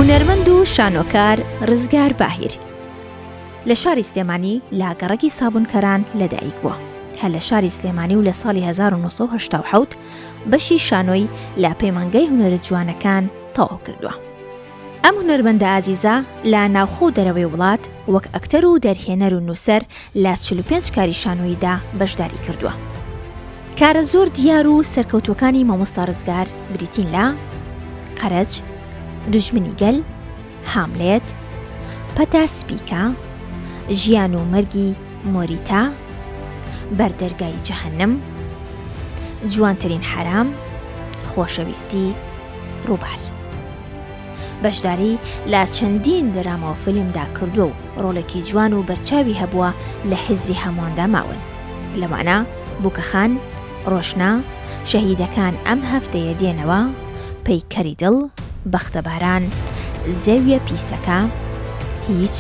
هونەرمەند و شانۆکار ڕزگار باهیر لە شاری سلێمانی لە گەڕەکی سابونکەران لەدایک بووە. هەر لە شاری سلێمانی و لە ساڵی 1987 بەشی شانۆی لە پەیمانگای هونەرە جوانەکان تەواو کردووە. ئەم هونەرمەندە ئازیزە لە ناوخۆ و دەرەوەی وڵات وەک ئەکتەر و دەرهێنەر و نووسەر لە 45 کاری شانۆییدا بەشداری کردووە. کارە زۆر دیار و سەرکەوتووەکانی مامۆستا ڕزگار بریتین لە، قەرەج، دوژمنی گەل، هاملێت، پەتا سپیکە، ژیان و مەرگی مۆریتا، بەردەرگای جەهەنم، جوانترین حەرام، خۆشەویستی، ڕووبار. بەشداری لە چەندین دراما و فیلمدا کردووە و ڕۆڵێکی جوان و بەرچاوی هەبووە لە هزری هەموواندا ماون. لەوانە، بووکەخان، ڕۆشنا، شەهیدەکان ئەم هەفتەیە دێنەوە، پەیکەری دڵ، بەختەباران، زەویە پیسەکە، هیچ،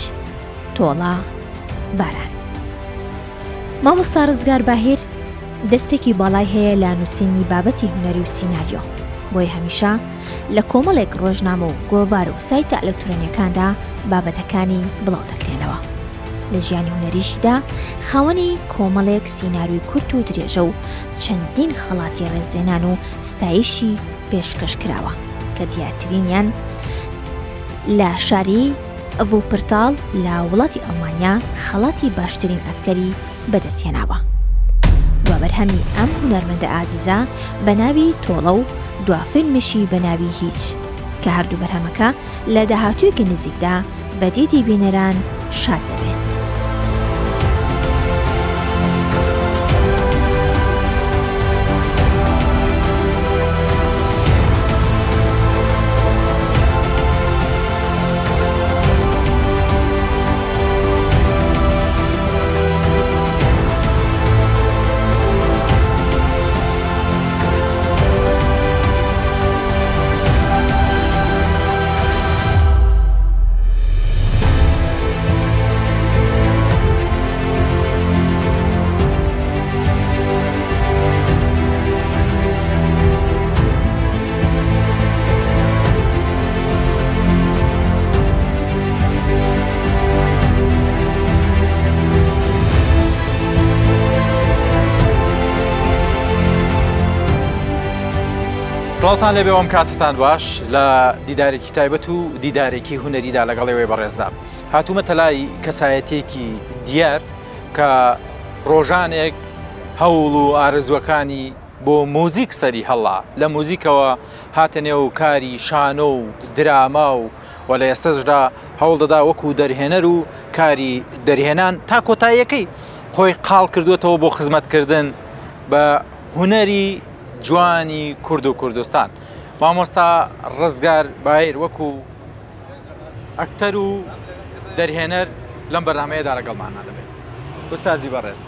تۆڵە، باران. مامۆستا ڕزگار باهیر دەستێکی باڵای هەیە لە نووسینی بابەتی هونەری و سیناریۆ، بۆیە هەمیشە لە کۆمەڵێک ڕۆژنامە و گۆڤار و سایتە ئەلکترۆنیەکاندا بابەتەکانی بڵاو دەکرێنەوە. لە ژیانی هونەریشیدا خاوەنی کۆمەڵێک سیناریۆی کورت و درێژە و چەندین خەڵاتی ڕێزلێنان و ستایشی پێشکەش کراوە کە دیارترینیان لە شاری ڤوپرتاڵ لە وڵاتی ئەڵمانیا خەڵاتی باشترین ئەکتەری بەدەستهێناوە. دوا بەرهەمی ئەم هونەرمەندە ئازیزە بە ناوی تۆڵە و دوا فیلمیشی بە ناوی هیچ کە هەردوو بەرهەمەکە لە داهاتوویەکی نزیکدا بە دیدی بینەران شاد دەبێت. سڵاوتان لێبێ ئەم کاتتان باش لە دیدارێکی تایبەت و دیدارێکی هونەریدا لەگەڵ ئێوەی بەڕێزدا هاتوومەتە لای کەسایەتێکی دیار کە ڕۆژانێک هەوڵ و ئارەزووەکانی بۆ موزیک سەری هەڵا، لە موزیکەوە هاتە نێو کاری شانۆ و دراما و و لە ئێستەشدا هەوڵ دەدا وەکو دەرهێنەر و کاری دەرهێنان تا کۆتاییەکەی خۆی قاڵ کردووەتەوە بۆ خزمەتکردن بە هونەری جوانی کورد و کوردستان. مامۆستا ڕزگار بایر وەکو ئەکتەر و دەرهێنەر لەم بەرنامەیەدا لەگەڵمانە دەبێت. ئوستازی بەڕێز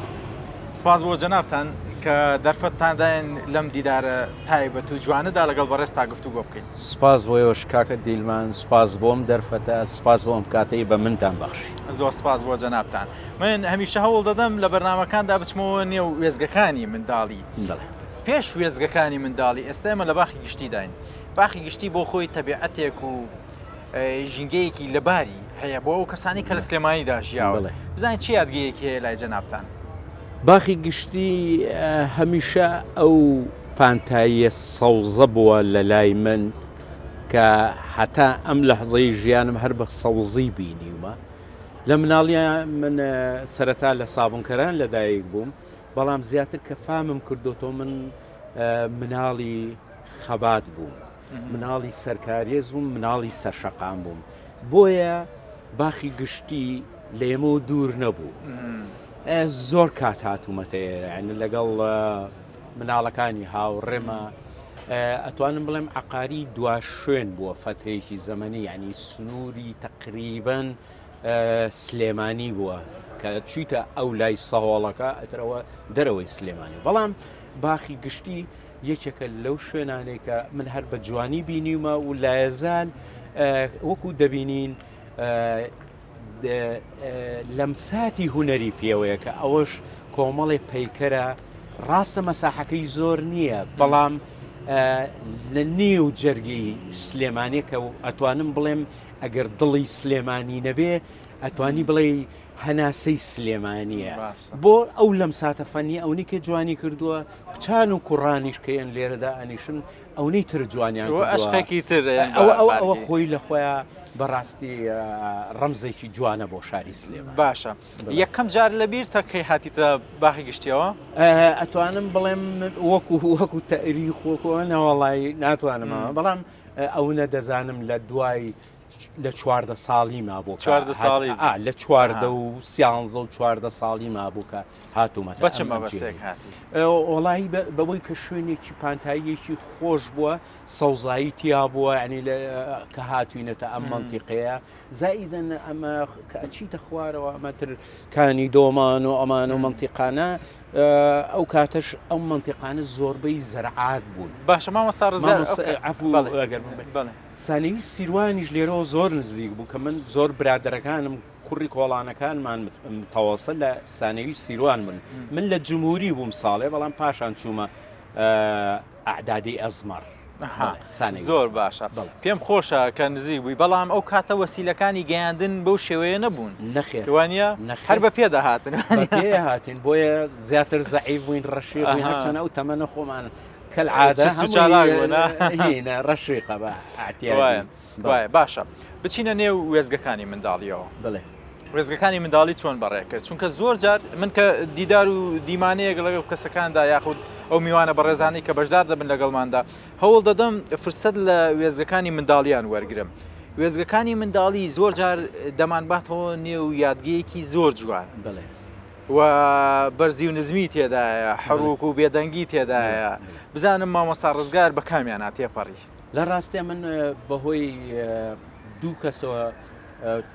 سپاس بۆ جەنابتان کە دەرفەتتان داین لەم دیدارە تایبەت و جوانەدا لەگەڵ بەڕێز تا گفتوگۆ بکەین. سپاس بۆ ئێوەش کاکە دیلمان، سپاس بۆ ئەم دەرفەتە، سپاس بۆ ئەم کاتەی بە منتان بەخشی. زۆر سپاس بۆ جەنابتان. من هەمیشە هەوڵ دەدەم لە بەرنامەکاندا بچمەوە نێو وێستگەکانی منداڵی. بەڵێ. پێش وێستگەکانی منداڵی ئێستا ئێمە لە باخی گشتیداین. باخی گشتی بۆ خۆی تەبیعەتێک و ژینگەیەکی لەباری هەیە بۆ ئەو کەسانی کە لە سلێمانیدا ژیاوە بزانین چی یادگەیەکی هەیە لای جەنابتان. باخی گشتی هەمیشە ئەو پانتاییە سەوزە بووە لە لای من کە هەتا ئەم لەحزەی ژیانم هەر بە سەوزی بینیومە لە مناڵیە من سەرەتا لە سابونکەران لەدایک بووم بەڵام زیاتر کە فامم کردوتەوە من مناڵی خەبات بووم مناڵی سەرکارێز بووم مناڵی سەرشەقام بووم بۆیە باخی گشتی لە ئێمەوە دوور نەبوو زۆر کات هاتوومەتە ئێرە لەگەڵ مناڵەکانی هاوڕێمە ئەتوانم بڵێم عقاری دوا شوێن بووە فترەیەکی زەمەنی ینی سنووری تقریبن سلێمانی بووە کە چیتە ئەو لای سەهۆڵەکە ئەترەوە دەرەوەی سلێمانی بەڵام باخی گشتی یەکێکە لەو شوێنانەی کە من هەر بە جوانی بینیومە و لایەزال وەکو دەبینین لەمساتی هونەری پێوەیە کە ئەوەش کۆمەڵی پەیکەرە ڕاستە مەساحەکەی زۆر نییە بەڵام. لە نێو جەرگی سلێمانێکە و ئەتوانم بڵێم ئەگەر دڵی سلێمانی نەبێ ئەتوانی بڵێ هەناسەی سلێمانیە بۆ ئەو لەم ساتە فەنی ئەونی کە جوانی کردووە کچان و کوڕانیش کەیەن لێرەدا ئەنیشن ئەونەی تر جوانیان ئەشقێکی تر ئەوە ئەوە ئەوە خۆی لە خۆیان بەڕاستی ڕەمزێکی جوانە بۆ شاری سلێمان باشە یەکەم جار لە بیرتە کەی هاتیتە باخی گشتیەوە؟ ئەتوانم بڵێم وەکو وەکو تەریخ وەکو نەوەڵی ناتوانمەوە بەڵام ئەو نەدەزانم لە دوای لە 14 ساڵی مابوو 14 ساڵی لە چواردە و سیانزە و 14 ساڵی مابوو کە هاتوومەتە بە چ مەبەستێک هاتی؟ وەڵایی بەوەی کە شوێنێکی پانتاییەکی خۆش بووە سەوزایی تیا بووە ینی کە هاتوینەتە ئەم مەنتیقەیە زائیدەن ئەمە کە ئەچیتە خوارەوە ئەمەتر کانی دۆمان و ئەمان و مەنتیقانە ئەو کاتەش ئەو مەنتیقانە زۆربەی زەرعات بوون باشە مامۆستا ڕزگار عەفو ئەگەر سانەوی سیروانیش لێرەوە زۆر نزیک بوو کە من زۆر برادەرەکانم کوڕی کۆڵانەکانمان متەوەسە لە سانەوی سیروان بوون من لە جمهوری بووم ساڵێ بەڵام پاشان چوومە ئەعدادی ئەزمەڕ زۆر باشە پێم خۆشە کە نزیک بووی بەڵام ئەو کاتە وەسیلەکانی گەیاندن بەو شێوەیە نەبوون نەخێر وانە هەر بە پێ دەهاتن پێ هاتین بۆیە زیاتر زەعیف بووین ڕەشی بووین هەرچەند ئەو تەمەنە خۆمان کەلعادە هینە ڕەشیقە بە ئەعتیادی وایە باشە بچینە نێو وێزگەکانی منداڵیەوە بڵێ وێزگەکانی منداڵی چۆن بەڕێ کرد چونکە زۆر جار من کە دیدار و دیمانەیەک لەگەڵ کەسەکاندا یاخود ئەو میوانە بەڕێزانەی کە بەشدار دەبن لەگەڵماندا هەوڵ دەدەم فرسەت لە وێزگەکانی منداڵیان وەرگرم وێزگەکانی منداڵی زۆر جار دەمانباتەوە نێو یادگەیەکی زۆر جوان بڵێ و بەرزی و نزمی تێدایە حڕوک و بێدەنگی تێدایە بزانم مامۆستا ڕزگار بە کامیانە تێپەڕی لە ڕاستیا من بەهۆی دوو کەسەوە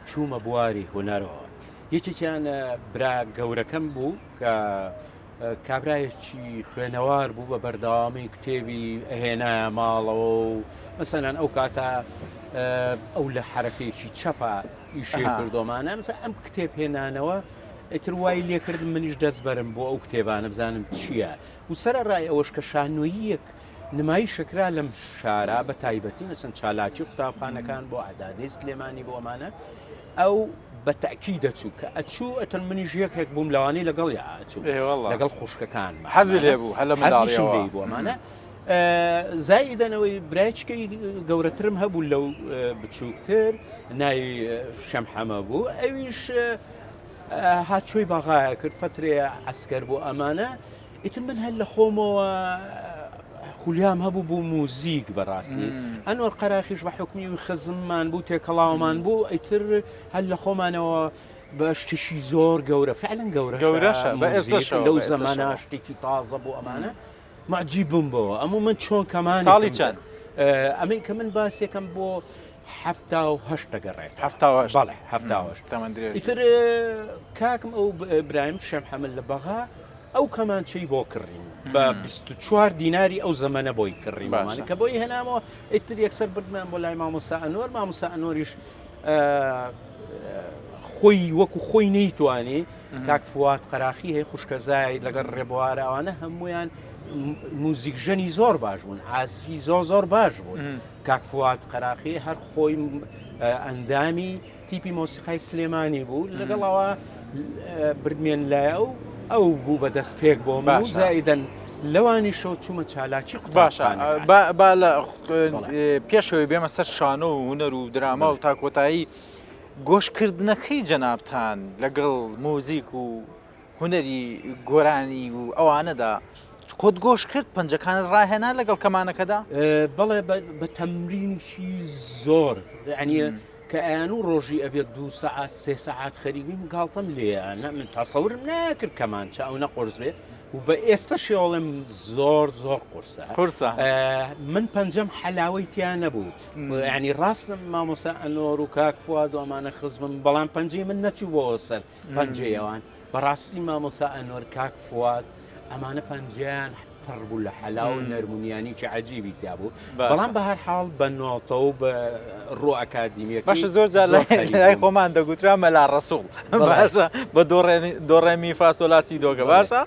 چوومە بواری هونەرەوە یەکێکیان برا گەورەکەم بوو کە کابرایەکی خوێنەوار بوو بە بەردەوامی کتێبی ئەهێنایە ماڵەوە و مەسەلەن ئەو کاتە ئەو لە حرەکەیەکی چەپە ئیشێ کردۆمانە مەسە ئەم کتێب هێنانەوە ئیتر وای لێکردم منیش دەست بەرم بۆ ئەو کتێبانە بزانم چییە و سەرەڕای ئەوەش کە شانۆییەک نمایشەکرا لەم شارە بە تایبەتی مەسەن چالاکی قوتابخانەکان بۆ ئەدادەی سلێمانی بۆ ئەمانە ئەو بە تاکی دەچوو کە ئەچوو ئەتەن منیش یەکێک بووم لەوانەی لەگەڵ یا ئەچوو لەگەڵ خوشکەکان حەزی لێ بوو هەر لە منداڵیەوە بوو ئەمانە زایدەنەوەی برایچکەی گەورەترم هەبوو لەو بچووکتر ناوی شەمحەمە بوو ئەویش هاتچۆی باغایە کرد فترێ عسکەر بۆ ئەمانە ئیتر من هەر لە خۆمەوە خولیام هەبوو بۆ موزیک بەڕاستی ئەنوەر قەراخیش بە حکمی و خزممان بوو تێکەڵاومان بوو ئیتر هەر لە خۆمانەوە بە شتێکی زۆر گەورە فعلەن گەورە گەورەشە بە ئێستاشەوە لەو زەمانە شتێکی تازە بۆ ئەمانە معجیب بووم بەوە ئەموو من چۆن کەمان ساڵی چەند ئەمەی کە من باسێکم بۆ 78 دەگەڕێت 78 بەڵێ 78 ئیتر کاکم ئەو برایم شێم حەمل لە بەغا ئەو کەمانچەی بۆ کڕیم بە 24 دیناری ئەو زەمەنە بۆی کڕیم کە بۆی هێنامەوە ئیتر یەکسەر بردمان بۆ لای مامۆسا ئەنوەر مامۆسا ئەنوەریش خۆی وەکو خۆی نەیتوانی کاک فوات قەراخی هەیە خوشکەزای لەگەڵ ڕێبوارە ئەوانە هەمویان موزیکژەنی زۆر باش بوون عازفی زۆر زۆر باش بوون کاک فوات قەراخی هەر خۆی ئەندامی تیپی مۆسیقای سلێمانی بوو لەگەڵەوە بردمێن لای ئەو ئەو بوو بە دەست پێک بۆ من زایدەن لەوانی شەو چوومە چالاکی باشە با لە پێشەوەی بێمە سەر شانۆ و هونەر و دراما و تا کۆتایی گۆشکردنەکەی جەنابتان لەگەڵ موزیک و هونەری گۆرانی و ئەوانەدا خۆت گۆش کرد پەنجەکانت ڕاهێنا لەگەڵ کەمانەکەدا؟ بەڵێ بە تەمرینیی زۆر یعنی کە ئەیان و ڕۆژی ئەبێت دو سەعات سێ سەعات خەریبین گاڵتەم لێیە نە من تەسەورم ناکرد کەمانچە ئەو نە قورس بێ و بە ئێستا شێوەڵێم زۆر زۆر قورسە قورسە من پەنجەم حەلاوەی تیا نەبوو ینی ڕاستم مامۆسا ئەنۆر و کاک فواد و ئەمانە خزمم بەڵام پەنجەی من نەچوو بۆ سەر پەنجەی ئەوان بەڕاستی مامۆسا ئەنوەر کاک فواد ئەمانە پەنجەیان پڕ بوو لە حەلا و نەرمونیانیکی عجیبی تیا بوو بەڵام بە هەر حاڵ بە نۆتە و بە ڕۆ ئەکادیمیەکەی باشە زۆر جار لای خۆمان دەگوترا مەلا ڕەسوڵ باشە بە دۆڕێمی فاسۆلاسی دۆگە باشە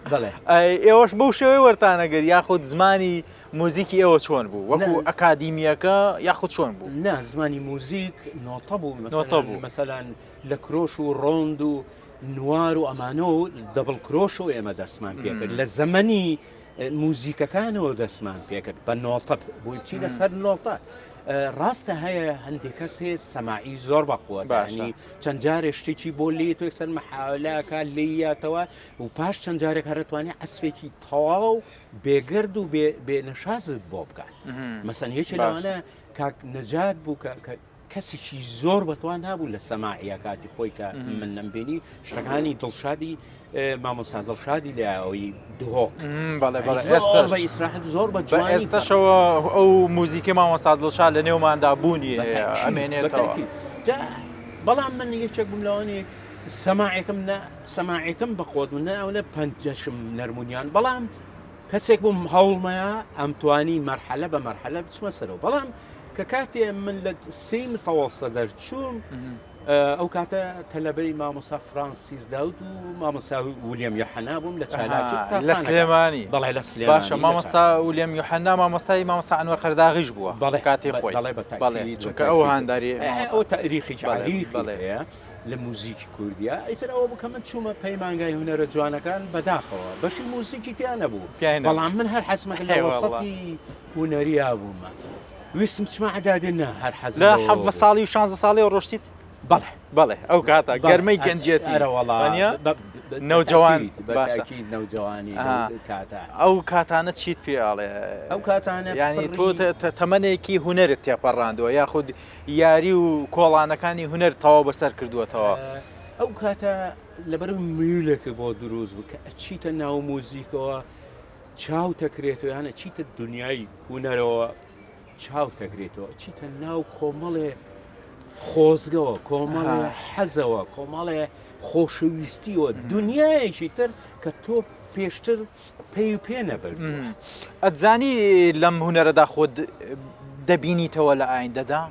ئێوەش بەو شێوەی وەرتانەگەر یاخود زمانی موزیکی ئێوە چۆن بوو وەکو ئەکادیمیەکە یاخود چۆن بوو؟ نا زمانی موزیک نۆتە بوو نۆتە بوو مەسەلەن لە کرۆش و ڕۆند و نوار و ئەمانە و double کرۆش و ئێمە دەستمان پێکرد لە زەمەنی موزیکەکانەوە دەستمان پێکرد بە نۆتە بۆی بچینە سەر نۆتە ڕاستە هەیە هەندێک کەس هەیە سەماعی زۆر بەقوەتانی چەند جارێ شتێکی بۆ لێ تۆ سەر مەحاولاکە لێیاتەوە و پاش چەند جارێک هەرتوانی عەسفێکی تەواو بێگەرد و بێ نەشازت بۆ بکات مەسەن یەکێ لەوانە کاک نەجات بوو کە کەسێکی زۆر بەتوان هەبوو لە سەماعە کاتی خۆی کە من نەمبینی شتەکانی دڵشادی مامۆستا دڵشادی لە ئەوی دهۆک ئێستا بە ئیسراحەت زۆر بە ئێستاشەوە ئەو موزیکی مامۆستا دڵشاد لە نێوماندا بوونی ئەمێنێتەوە بەڵام من یەکێک بووم لەوانی سەماعێکم نە سەماعێکم بەخۆت من نە ئەو نە پەنجەشم نەرمونیان بەڵام کەسێک بووم هەوڵمەیە ئەمتوانی مەرحەلە بە مەرحەلە بچمە سەرەوە بەڵام کە کاتێ من لە سێی متەوەستە دەرچووم ئەو کاتە تەلەبەی مامۆسا فرانسیس داود و مامۆسا ولیەم یۆحەنا بووم لە چالاکی لە سلێمانی بەڵێ لە سلێمانی باشە مامۆستا ولیەم یۆحەنا مامۆستای مامۆستا ئەنوەر قەرداغیش بووە بەڵێ کاتی خۆی بەڵێ بە بەڵێ چونکە ئەو هانداری ئەو تاریخی بەڵێ هەیە لە موزیکی کوردیا ئیتر ئەوە بوو کە من چوومە پەیمانگای هونەرە جوانەکان بەداخەوە بەشی موزیکی تیا نەبوو بەڵام من هەر حەزمەکە لە وەسەتی هونەریا بوومە ویستم چمە عدادێ نا هەر حەز لە حەڤە ساڵی و شانزە ساڵی ڕۆشتیت بەڵێ بەڵێ ئەو کاتە گەرمەی گەنجێتی نەوجەوان نەوجوانی کاتە ئەو کاتانە چیت پێ ئاڵێ ئەو کاتانە ینی تۆ تەمەنێکی هونەرت تێپەڕاندووە یاخود یاری و کۆڵانەکانی هونەر تەواو بەسەر کردووەتەوە. ئەو کاتە لەبەر میولێکە بۆ دروست بوو کە ئەچیتە ناو موزیکەوە چاو تەکرێتەوە یان ئەچیتە دنیای هونەرەوە چاو تەکرێتەوە ئەچیتە ناو کۆمەڵێ خۆزگەوە کۆمەڵێ حەزەوە کۆمەڵێ خۆشەویستیەوە دنیایەکی تر کە تۆ پێشتر پێی و پێ نەبردووە. ئەتزانی لەم هونەرەدا خۆت دەبینیتەوە لە ئایندەدا؟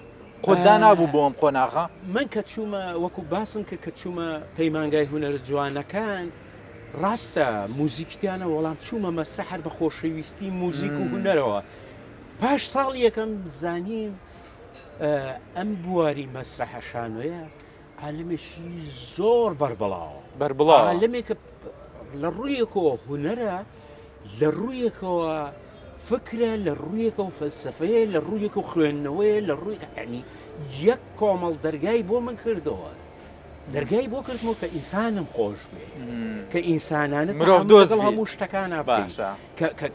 خۆت دانابوو بۆ ئەم قۆناغە؟ من کە چوومە وەکو باسم کرد کە چوومە پەیمانگای هونەرە جوانەکان ڕاستە موزیکتیانە وەڵام چوومە مەسرە هەر بە خۆشەویستی موزیک و هونەرەوە پاش ساڵ یەکەم زانیم ئەم بواری مەسرەحە شانۆیە عالەمێکی زۆر بەربڵاوە بەربڵاوە عالەمێکە لە ڕوویەکەوە هونەرە لە ڕوویەکەوە فکرە لە ڕوویەکەوە فەلسفەیە لە ڕوویەک و خوێندنەوەیە لە ڕووی ینی یەک کۆمەڵ دەرگای بۆ من کردەوە دەرگای بۆ کردمەوە کە ئینسانم خۆش بێ کە ئینسانانە مرۆڤ دۆست هەموو شتەکانە باشە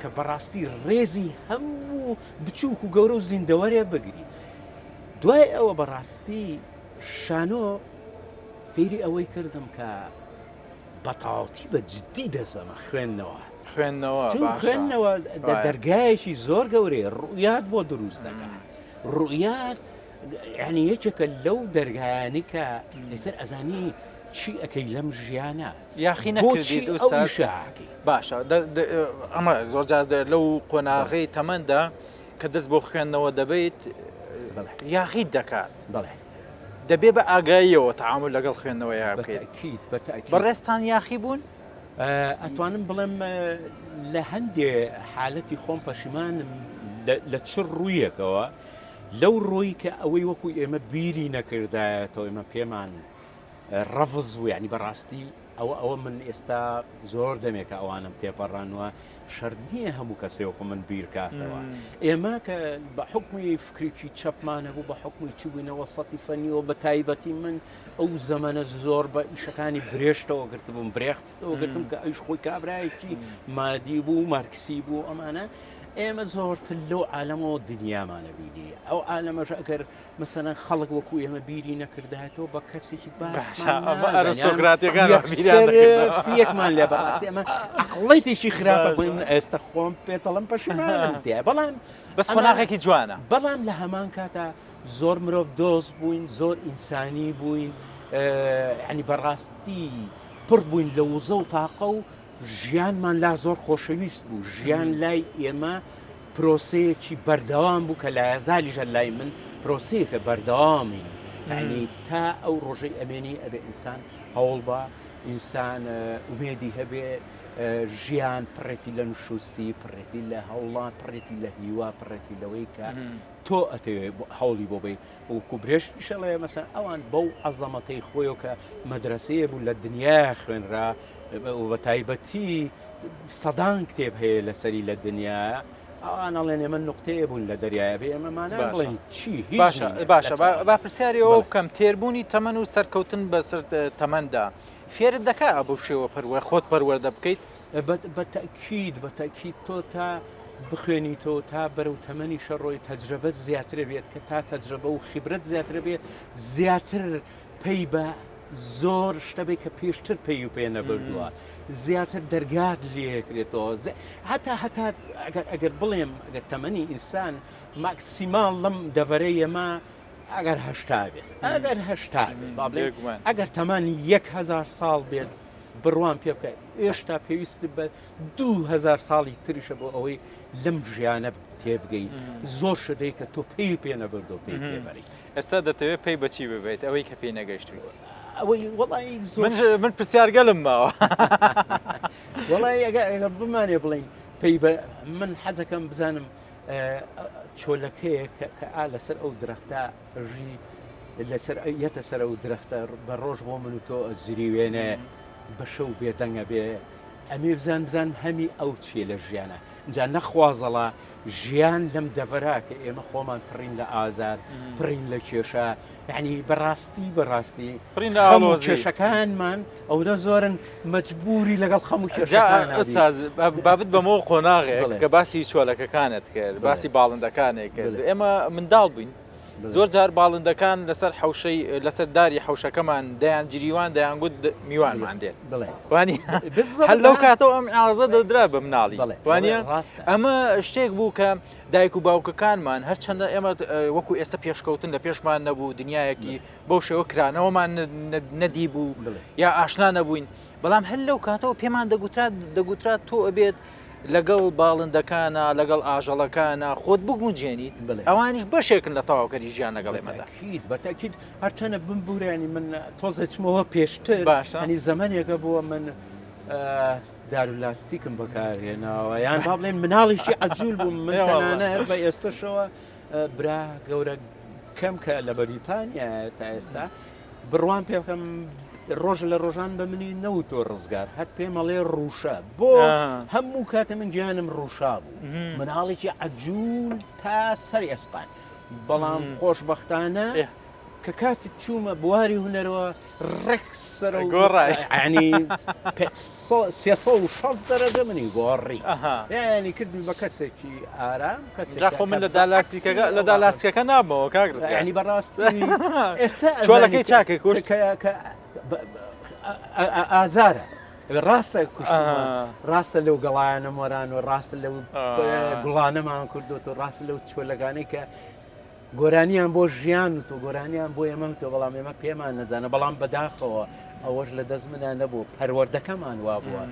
کە بەڕاستی ڕێزی هەموو بچووک و گەورە و زیندەوەرێ بگری دوای ئەوە بەڕاستی شانۆ فێری ئەوەی کردم کە بە تەواوەتی بە جدی دەست بەمە خوێندنەوە خوێندنەوە چون خوێندنەوە دەرگایەکی زۆر گەورەیە ڕویات بۆ دروست دەکات ڕویات یعنی یەکێکە لەو دەرگایانی کە ئیتر ئەزانی چی ئەەکەی لەم ژیانە یاخی نەکردیت ئوستاز باشە ئەمە زۆر جار لەو قۆناغەی تەمەندا کە دەست بۆ خوێندنەوە دەبیت یاخیت دەکات بەڵێ دەبێ بە ئاگاییەوە تەعامول لەگەڵ خوێندنەوەیا بکەیت. بەتەئکید بەتەئکید. بەڕێزتان یاخی بوون؟ ئەتوانم بڵێم لە هەندێ حالەتی خۆم پەشیمانم لە چ ڕوویەکەوە لەو ڕۆی کە ئەوەی وەکو ئێمە بیری نەکردایەتەوە ئێمە پێمان ڕەفز بوو یعنی بەڕاستی ئەوە ئەوە من ئێستا زۆر دەمێکە ئەوانم تێپەڕانوە شەرت نییە هەموو کەسێ وەکو من بیرکاتەوە ئێمە کە بە حکمی فکرێکی چەپمان هەبوو بە حکمی چی بووینەوە سەتی فەنیەوە بە تایبەتی من ئەو زەمەنە زۆر بە ئیشەکانی برێشتەوە گرتبووم برێختەوە گرتم کە ئەوش خۆی کابرایەکی مادی بوو مارکسی بوو ئەمانە ئێمە زۆرتر لەو عالەمەوە دنیامانە بینی ئەو عالەمەش ئەگەر مەسەلەن خەڵک وەکو ئێمە بیری نەکردایەتەوە بە کەسێکی باشئەرستۆکراتەکان فیەکمان لێ بەڕاستی ئەمە عقڵێتێکی خراپە بۆی من ئێستا خۆم پێتەڵم پەشیمانم تێ بەڵام بەس قۆناغێکی جوانە بەڵام لە هەمان کاتا زۆر مرۆڤ دۆست بووین زۆر ئینسانی بووین ینی بەڕاستی پڕ بووین لە وزە و تاقە و ژیانمان لا زۆر خۆشەویست بوو ژیان لای ئێمە پرۆسەیەکی بەردەوام بوو کە لایەزالیشە لای من پرۆسەیەکە بەردەوامین یعنی تا ئەو ڕۆژەی ئەمێنی ئەبێ ئینسان. هەوڵ بە ئینسان ئومێدی هەبێ ژیان پڕێتی لە نوشوستی پڕێتی لە هەوڵان پڕێتی لە هیوا پڕێتی لەوەی کە تۆ ئەتەوێ هەوڵی بۆ بی وەکو برێشتیش ئەڵێ مەسەن ئەوان بەو عەزەمەتەی خۆیەوە کە مەدرەسەیە بوو لە دنیایا خوێنرا و بە تایبەتی سەدان کتێب هەیە لەسەری لە دنیایا ئەوان ئەڵێن ئێمە نقطەیە بوون لە دەریایە بێ ئێمە مانا باشە. بڵێن چی هیچ باشە نینە باشە لە با چاوان. با پرسیاری ئەوە بەڵێ. بکەم تێربوونی تەمەن و سەرکەوتن بەسەر تەمەندا فێرت دەکا بەو شێوە پەروە خۆت پەروەردە بکەیت؟ بە تەئکید بە تەئکید تۆ تا بخوێنیتەوە تا بەرەو تەمەنی شەڕۆی تەجرەبەت زیاترە بێت کە تا تەجرەبە و خیبرەت زیاترە بێ زیاتر پەی بە زۆر شتە بێ کە پێشتر پێی و پێ نەبردووە زیاتر دەرگات لێکرێتەوە هەتا هەتا ئەگەر ئەگەر بڵێم ئەگەر تەمەنی ئینسان ماکسیماڵ لەم دەڤەرەی ئێمە ئەگەر هەشتا بێت ئەگەر هەشتا بێت با بڵێن ئەگەر تەمەنی 1000 ساڵ بێت بڕوام پێ بکە ئێشتا پێویست بە 2000 ساڵی تریشە بۆ ئەوەی لەم ژیانە تێبگەی زۆر شتەی کە تۆ پێی پێ نەبردۆ پێی پێبەریت ئێستا دەتەوێت پێی بەچی ببیت ئەوەی کە پێی نەگەشتویت ئەوەی وەڵی من من پرسیارگەلم ماوە وەڵی ئەگەر بمانێ بڵین پێی بە من حەزەکەم بزانم چۆلەکەیە کە ئا لەسەر ئەو درەختە ژی لەسەر یەتە سەر ئەو درەختە بە ڕۆژ بۆ من و تۆ زریوێنێ بە شەو بێدەنگە بێ ئەمێ بزان بزان هەمی ئەو چیە لە ژیانە جا نەخوازەڵا ژیان لەم دەڤەرا کە ئێمە خۆمان پڕین لە ئازار پڕین لە کێشە یعنی بەڕاستی بەڕاستی پڕین لە ئاڵۆزی. کێشەکانمان ئەوە زۆرن مەجبوری لەگەڵ خەم و کێشەکان ئوستاز بابت بەمەوە قۆناغێک کە باسی چۆلەکەکانت کرد باسی باڵندەکانێک کرد ئێمە منداڵ بووین زۆر جار باڵندەکان لەسەر حوشەی لەسەر داری حوشەکەمان دەیان جریوان دەیانگوت میوانمان دێت وانی هەر لەو کاتەوە ئەم ئازە دەدرا بە مناڵی وانە ئەمە شتێک بوو کە دایک و باوکەکانمان هەرچەندە ئێمە وەکو ئێستا پێشکەوتن لە پێشمان نەبوو دنیایەکی بەو شێوە کرانەوەمان نەدیبوو یا ئاشنا نەبووین بەڵام هەر لەو کاتەوە پێمان دەگوترا دەگوترا تۆ ئەبێت لەگەڵ باڵندەکانە لەگەڵ ئاژەڵەکانە خۆت بگونجێنیت ئەوانیش بەشێکن لە تەواوکەری ژیان لەگەڵ ئێمەدا بەتەکیید هەرچەنە بمبورانی من تۆزێ چمەوە پێشتر باشە ئەنی زەمنێکە بووە من دارولاستیکم بەکارهێناوە یان با بڵێن مناڵیشی عجول بووم من تەنانەت بە ئێستەشەوە برا گەورە کەم کە لە بەریتانیا تا ئێستا بڕوان پێ بکەم ڕۆژ لە ڕۆژان بە منی نەوتۆ ڕزگار هەر پێمەڵێ ڕوشە بۆ هەموو کاتە من گیانم ڕوشا بوو مناڵێکی عجول تا سەر ئێسقان بەڵام خۆشببختانە کە کاتی چوومە بواری هونەرەوە ڕێک سەرەو گۆڕای. یانی 360 دەرەجە منی گۆڕی یانی کردمی بە کەسێکی ئارام کەسێک جا خۆ من لە دالاسیکەکە لە دالاسیکەکە نابمەوە کاک ڕزگار ینی بەڕاستی ئێستا چۆلەکەی چاکەی کوشت کە ئازارە ڕاستە کوشتمان ڕاستە لەو گەڵایانە مۆران و ڕاستە لەو گوڵانەمان کردوتۆ ڕاستە لەو چۆلەکانەی کە گۆرانیان بۆ ژیان وت و گۆرانیان بۆ ئێمە وتەوە بەڵام ئێمە پێمان نەزانە بەڵام بەداخەوە ئەوەش لە دەست منە نەبوو پەروەردەکەمان وا بووە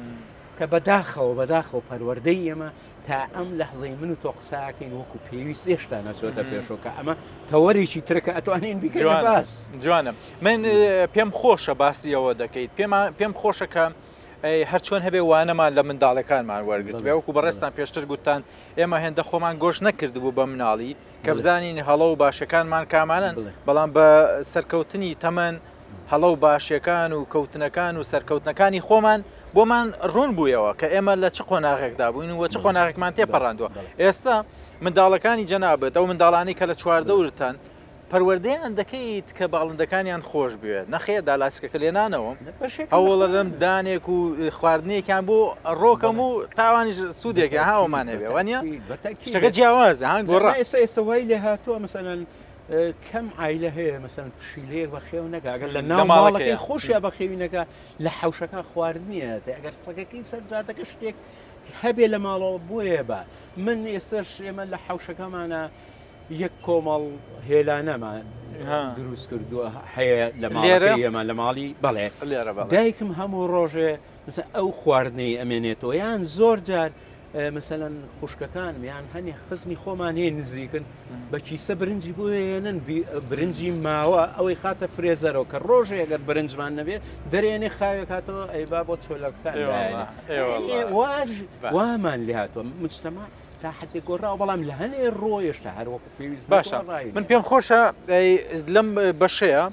کە بەداخەوە بەداخەوە پەروەردەی ئێمە تا ئەم لەحزەی من و تۆ قساکەین وەکو پێویست هێشتا نەچۆتە پێشەوە کە ئەمە تەوەرێکی ترکە ئەتوانین بیکەین باس جوانە من پێم خۆشە باسی ئەوە دەکەیت پێم خۆشە کە هەرچۆن هەبێ وانەمان لە منداڵەکانمان وەرگرت وەکو بەڕێستان پێشتر گوتان ئێمە هێندە خۆمان گۆش نەکردبوو بە مناڵی کە بزانین هەڵە و باشەکانمان کامانن بەڵام بە سەرکەوتنی تەمەن هەڵە و باشەکان و کەوتنەکان و سەرکەوتنەکانی خۆمان بۆمان ڕوون بوویەوە کە ئێمە لە چ قۆناغێکدا بووین و چ قۆناغێکمان تێپەڕاندووە ئێستا منداڵەکانی جەنابەت ئەو منداڵانی کە لە چواردەورتان پەروەردەیان دەکەیت کە باڵندەکانیان خۆش بوێت نەخێر دالاسکەکە لێنانەوە هەوڵە لەم دانێک و خواردنێکیان بۆ ڕۆکەم و تاوانیش سوودێکە هاومان هەبێ وانە شتەکە جیاوازە هان گۆڕا ئێستا ئێستا وای لێ هاتووە مەسەلەن کەم عیلە هەیە مەسەن پشیلەیەک بەخێو نەکە ئەگەر لە ناو ماڵەکەی خۆشیا بەخێوی نەکە لە حەوشەکە خواردنیە ئەگەر سەگەکەی سەر جادەکە شتێک هەبێ لە ماڵەوە بۆیە بە من ئێستش ئێمە لە حەوشەکەمانە یەک کۆمەڵ هێلانەمان دروست کردووە هەیە لە ماڵەکەی ئێمە لە ماڵی بەڵێ دایکم هەموو ڕۆژێ مثلا ئەو خواردنەی ئەمێنێتەوە یان زۆر جار. مەسەلەن خوشکەکانم یان هەنێ خزمی خۆمان هەیە نزیکن بە کیسە برنجی بۆ هێنن برنجی ماوە ئەوەی خاتە فرێزەرەوە کە ڕۆژێ ئەگەر برنجمان نەبێ دەرێنێ خاوێکاتەوە ئەیبا بۆ چۆلەکان وامان لێ هاتووە مجتەما تا حدێک گۆڕاوە بەڵام لە هەنێ ڕۆیشتا هەر وەکو پێویست باشە من پێم خۆشە لەم بەشەیە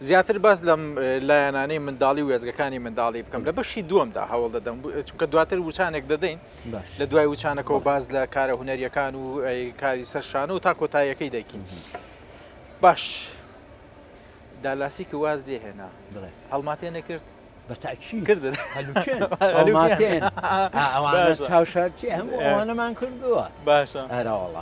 زیاتر باس لەم لایەنانەی منداڵی و وێزگەکانی منداڵی بکەم لە بەشی دووەمدا هەوڵ دەدەم چونکە دواتر وچانێک دەدەین لە دوای وچانەکەەوە باز لە کارە هوەریەکان و کاری سەرشانە و تا کۆتاییەکەی دەکین باش دالاسی کە واز لێ هێنا هەڵماتێ نەکرد بە تاکید کردن هەلوکێن هەڵماتێن ئەوانە چاوشارچی هەموو ئەوانەمان کردووە باشە هەرەوەڵا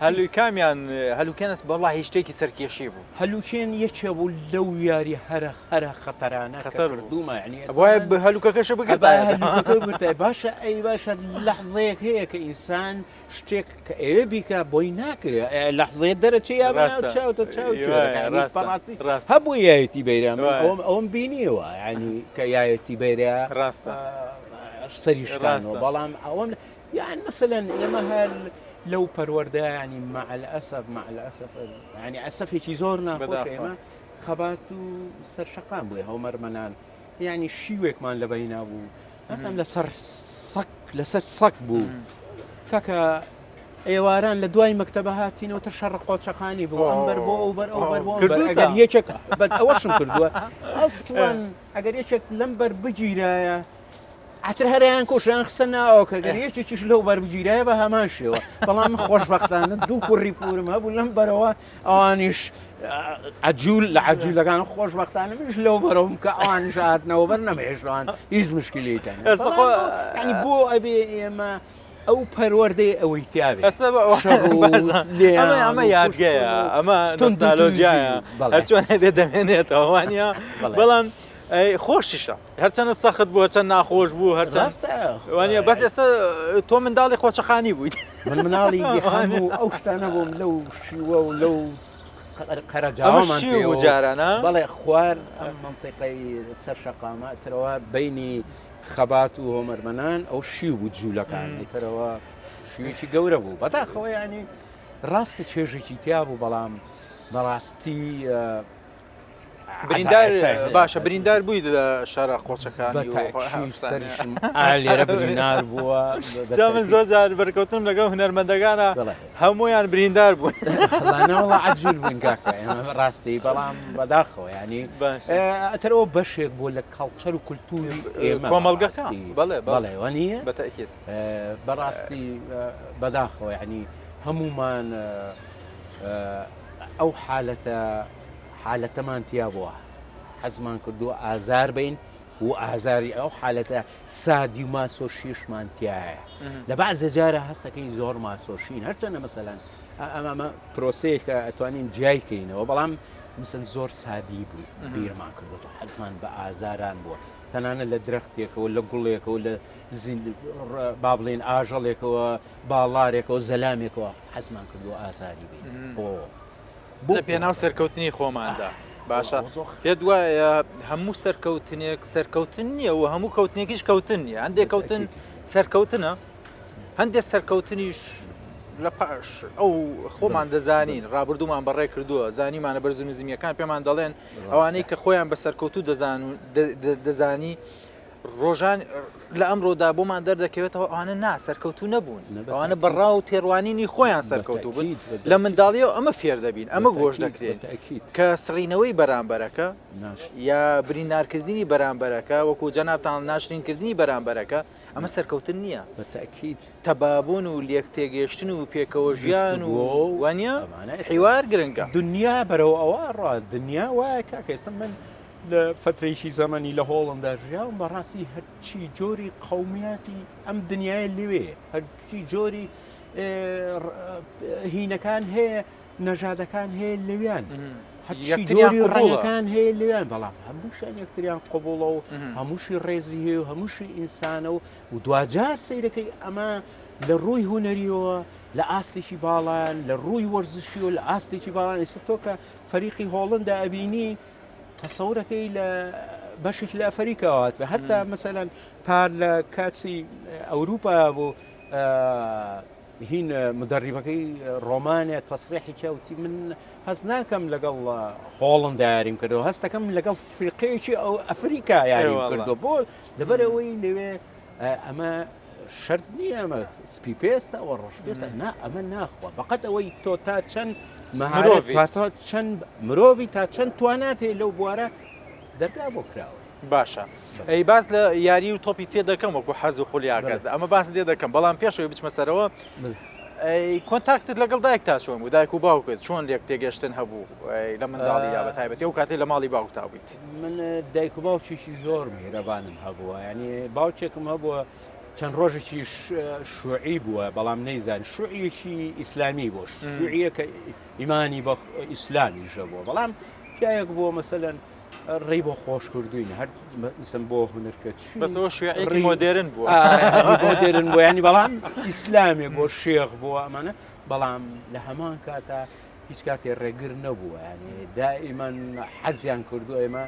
هەلوی کامیان هەلوکێنس بەڵا هیچ شتێکی سەرکێشی بوو هەلوکێن یەکێ بوو لەو یاری هەرە هەرە خەتەرانە خەتەر کردوومە یعنی وایە هەلوکەکەشە بگرتایە هەلوکەکە باشە ئەی باشە لەحزەیەک هەیە کە ئینسان شتێک کە ئەوێ بیکە بۆی ناکرێ لەحزەیە دەرەچێ یا بەناو چاوتە چاو بەڕاستی هەبوو یایەتی بەیرا ئەوم ئەوم بینیەوە ینی کە یایەتی بەیرا ڕاستە سەری شکانەوە بەڵام ئەوەم یان مەسەلەن ئێمە هەر لەو پەروەردە ینی مع الأسف مع الأسف ینی ئەسەفێکی زۆر ناخۆش ئێمە خەبات و سەر شەقام بووی هەومەرمەنان یعنی شیوێکمان لە بەینا بوو نازانم لەسەر سەگ لەسەر سەگ بوو کاکە ئێواران لە دوای مەکتەبە هاتینەوە تر شەڕ قۆچەقانی بوو ئەم بەر بۆ ئەو بەر ئەو بەر بۆ ئەگەر یەکێک بەد ئەوەشم کردووە ئەسڵەن ئەگەر یەکێک لەم بەر بگیرایە ئەتر هەریان کۆشیان خستە ناوە کە گەر یەکێکیش لەو بەر بگیرایە بە هەمان شێوە بەڵام خۆشببختانە دوو کوڕی پورم هەبوو لەم بەرەوە ئەوانیش عجول لە عجولەکان خۆشببختانە منیش لەو بەرەوم کە ئەوانیش هاتنەوە بەر نەمهێشتوان هیچ مشکلیتان ینی بۆ ئەبێ ئێمە ئەو پەروەردەی ئەوەی تیاێ ئەمە یادگەیە ئەمە نۆستالۆژیایە هەرچۆن هەبێ دەمێنێتەوە وانە بەڵام خۆشیشە هەرچەنە سەخت بوو هەرچەند ناخۆش بوو هەرچەند وانە بەس ئێستا تۆ منداڵی خۆچەقانی بوویت من مناڵی هەموو ئەو شتانە بووم لەو شیوە و لەو قەرەجامان و جارانە بەڵێ خوار ئەم منطقەی سەر شەقامە ترەوە بینی خەبات و هۆمەرمەنان ئەو شیو بوو جوولەکان ترەوە شیوێکی گەورە بوو بەداخەوە ینی ڕاستە چێژێکی تیا بوو بەڵام بەڕاستی بریندار باشە بریندار بووی لە شارە قۆچەکان لێرە بریندار بووە من زۆر جار بەرکەوتنم لەگەڵ هونەرمەندەکانە هەمویان بریندار بوون عجول بوون کاکە ڕاستی بەڵام بەداخەوە ینی ئەتەرەوە بەشێک بۆ لە کەڵچەر و کولتوری کۆمەڵگەکە بەڵێ بەڵێ وانە بەتەکیت بەڕاستی بەداخەوە ینی هەمومان ئەو حالەتە حالەتەمان تیا بووە حەزمان کردووە ئازار بین و ئازاری ئەو حالەتە سادی و ماسۆشیشمان تایە لە بەعزە جارە هەستەکەی زۆر ماسۆشین هەرچەنە مەسەلەن ئەمە پرۆسەیەکە ئەتوانین جیایکەینەوە بەڵام مثلەن زۆر سادی بوو بیرمان کردوەوە حەزمان بە ئازاران بووە تەنانە لە درەختێکەوە لە گوڵێکەوە لە با بڵێن ئاژەڵێکەوە باڵارێکەوە زەلامێکەوە حەزمان کردووە ئازاری بین بۆ لە پێناو سەرکەوتنی خۆماندا باشە پێت وایە هەموو سەرکەوتنێک سەرکەوتن نییە و هەموو کەوتنێکیش کەوتن نییە هەندێک کەوتن سەرکەوتنە هەندێک سەرکەوتنیش لە پاش ئەو خۆمان دەزانین ڕابردوومان بەڕێ کردووە زانیمانە بەرز و نزمیەکان پێمان دەڵێن ئەوانەی کە خۆیان بە سەرکەوتوو دەزان و دەزانی ڕۆژان لە ئەمڕۆدا بۆمان دەردەکەوێتەوە ئەوانە نا سەرکەوتوو نەبوون ئەوانە بەڕا و تێڕوانینی خۆیان سەرکەوتوو بوون لە منداڵیەوە ئەمە فێر دەبین ئەمە گۆش دەکرێن کە سڕینەوەی بەرامبەرەکە یا بریندارکردنی بەرامبەرەکە وەکو جەنابتان ناشرینکردنی بەرامبەرەکە ئەمە سەرکەوتن نییە تەبابوون و لێک تێگەشتن و پێکەوە ژیان و وانە حیوار گرنگە دنیا بەرەو ئەوە ڕا دنیا وایە کاکە ئێستا من لە فەترەیەکی زەمەنی لە هۆڵندا ژیاوم بەڕاستی هەرچی جۆری قومیاتی ئەم دنیای لەوێ هەرچی جۆری هینەکان هەیە نەژادەکان هەیە لەویان هەرچی جۆری ڕەنگەکان هەیە لەویان بەڵام هەمووشیان یەکتریان قبوڵە و هەمووشی ڕێزی هەیە و هەمووشی ئینسانە و و دواجار سەیرەکەی ئەمە لە ڕووی هوەریەوە لە ئاستێکی باڵان لە ڕووی وەرزشی و لە ئاستێکی باڵان ئێستا تۆ کە فەریقی هۆڵندا ئەبینی تەسەورەکەی لە بەشێک لە ئەفریکاوە هات بە هەتا مەسەلەن پار لە کاسی ئەوروپا بوو. هین مدەڕیبەکەی ڕۆمانێ تەسریحی کە وتی من هەست ناکەم لەگەڵ هۆڵندا یاریم کردەوە هەستەکەم لەگەڵ فیرقەیەکی ئەو ئەفریکا یاریم کردو بۆ لەبەرەوەی لەوێ ئەمە شەرت نییە ئەمە سپی پێستە ئەوە ڕەش پێستە نا ئەمە ناخوا بەقەت ئەوەی تۆ تا چەند مەهارەت تا چەند مرۆڤی تا چەند توانات هەیە لەو بوارە دەرگا بۆ کراوە. باشە ئەی باس لە یاری و تۆپی پێ دەکەم وەکو حەز و خولیاکەت ئەمە باس لێ دەکەم بەڵام پێشەوەی بچمە سەرەوە contact ت لەگەڵ دایک تا چۆن بوو دایک و باوکت چۆن لێک تێگەشتن هەبوو لە منداڵیدا بە تایبەتی ئەو کاتێک لە ماڵی باوکتا بوویت من دایک و باوکێکی زۆر میهرەبانم هەبووە ینی باوکێکم هەبووە چەند ڕۆژێکی شوعی بووە بەڵام نەیزان شوعیەکی ئیسلامی بۆ شوعیە کە ئیمانی بە ئیسلامی ژەبووە بەڵام پیاەک بووە مەسەەن ڕێی بۆ خۆش کردوین هەر مثلەن بۆ هونەرکە چی بەسەوە شوێعێکی مۆدێرن بووە مۆدێرن بوو ینی بەڵام ئیسلامێ بۆ شێخ بووە ئەمانە بەڵام لە هەمان کاتا هیچ کاتێ ڕێگر نەبووە ینی دائیمەن حەزیان کردو ئێمە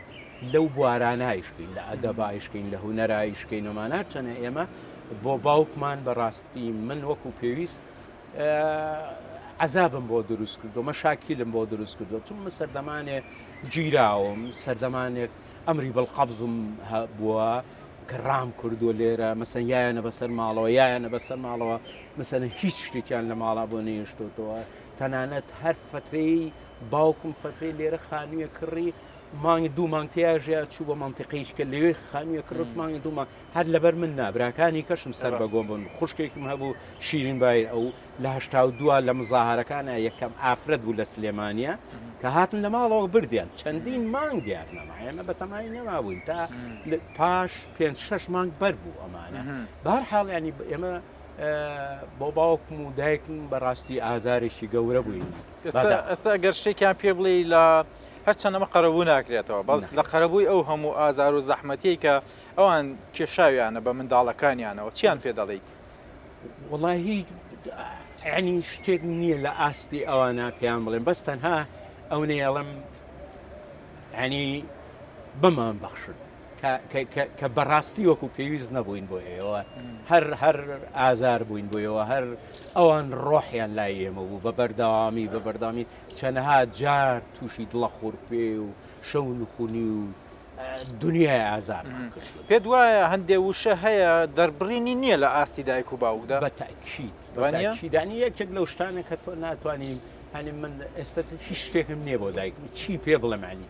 لەو بوارانە ئیشکەین لە ئەدەبا ئیشکەین لە هونەرا ئیشکەین ئەمانە چەنە ئێمە بۆ باوکمان بەڕاستی من وەکو پێویست عەزابم بۆ دروست کردو مەشاکیلم بۆ دروست کردو چون من سەردەمانێ گیراوم سەردەمانێک ئەمری بڵقەبزم هەبووە کە ڕام کردووە لێرە مەسەن یایانە بەسەر ماڵەوە یایانە بەسەر ماڵەوە مەسەن هیچ شتێکیان لە ماڵا بۆ نێشتۆتەوە تەنانەت هەر فترەی باوکم فترەی لێرە خانوویە کڕی مانگی دوو مانگ تیاژیا چوو بە منتیقیش کە لەوێ خانوویە کڕت مانگی دوو مانگ هەر لەبەر من نا براکانی کەشم سەر بە گۆم بوون خوشکێکم هەبوو شیرین بایر ئەو لە 82 لە مزاهرەکانە یەکەم ئافرەت بوو لە سلێمانە کە هاتن لە ماڵەوە بردیان چەندین مانگ دیار نەما ئێمە بەتەمای نەمابووین تا پاش پێ شش مانگ بەر بوو ئەمانە بار حاڵ ینی ئێمە بۆ باوکم و دایکم بەڕاستی ئازارێکی گەورە بووین ئێستا ئەگەر شتێکیان پێ بڵێ لە هەرچەند ئەمە قەرەبوو ناکرێتەوە بەڵس لە قەرەبووی ئەو هەموو ئازار و زەحمەتیەی کە ئەوان کێشاویانە بە منداڵەکانیانەوە چیان پێ دەڵێیت؟ وەڵاهی ینی شتێک نییە لە ئاستی ئەوانە پێیان بڵێم بەس تەنها ئەو نەیەڵم ینی بمان بەخشن کە بەڕاستی وەکو پێویست نەبووین بۆ ئێوە هەر هەر ئازار بووین بۆیەوە هەر ئەوان ڕۆحیان لای ئێمە بوو بە بەردەوامی بە بەردەوامی چەنەها جار تووشی دڵە خورپێ و شەو نخونی و دنیای ئازارمان کردوون. پێت وایە هەندێ وشە هەیە دەربڕینی نییە لە ئاستی دایک و باوکدا؟ بە تەئکید بە تەئکید یانی یەکێک لەو شتانە کە تۆ ناتوانی هەنی من ئێستا هیچ شتێکم نییە بۆ دایکم چی پێ بڵێم عنی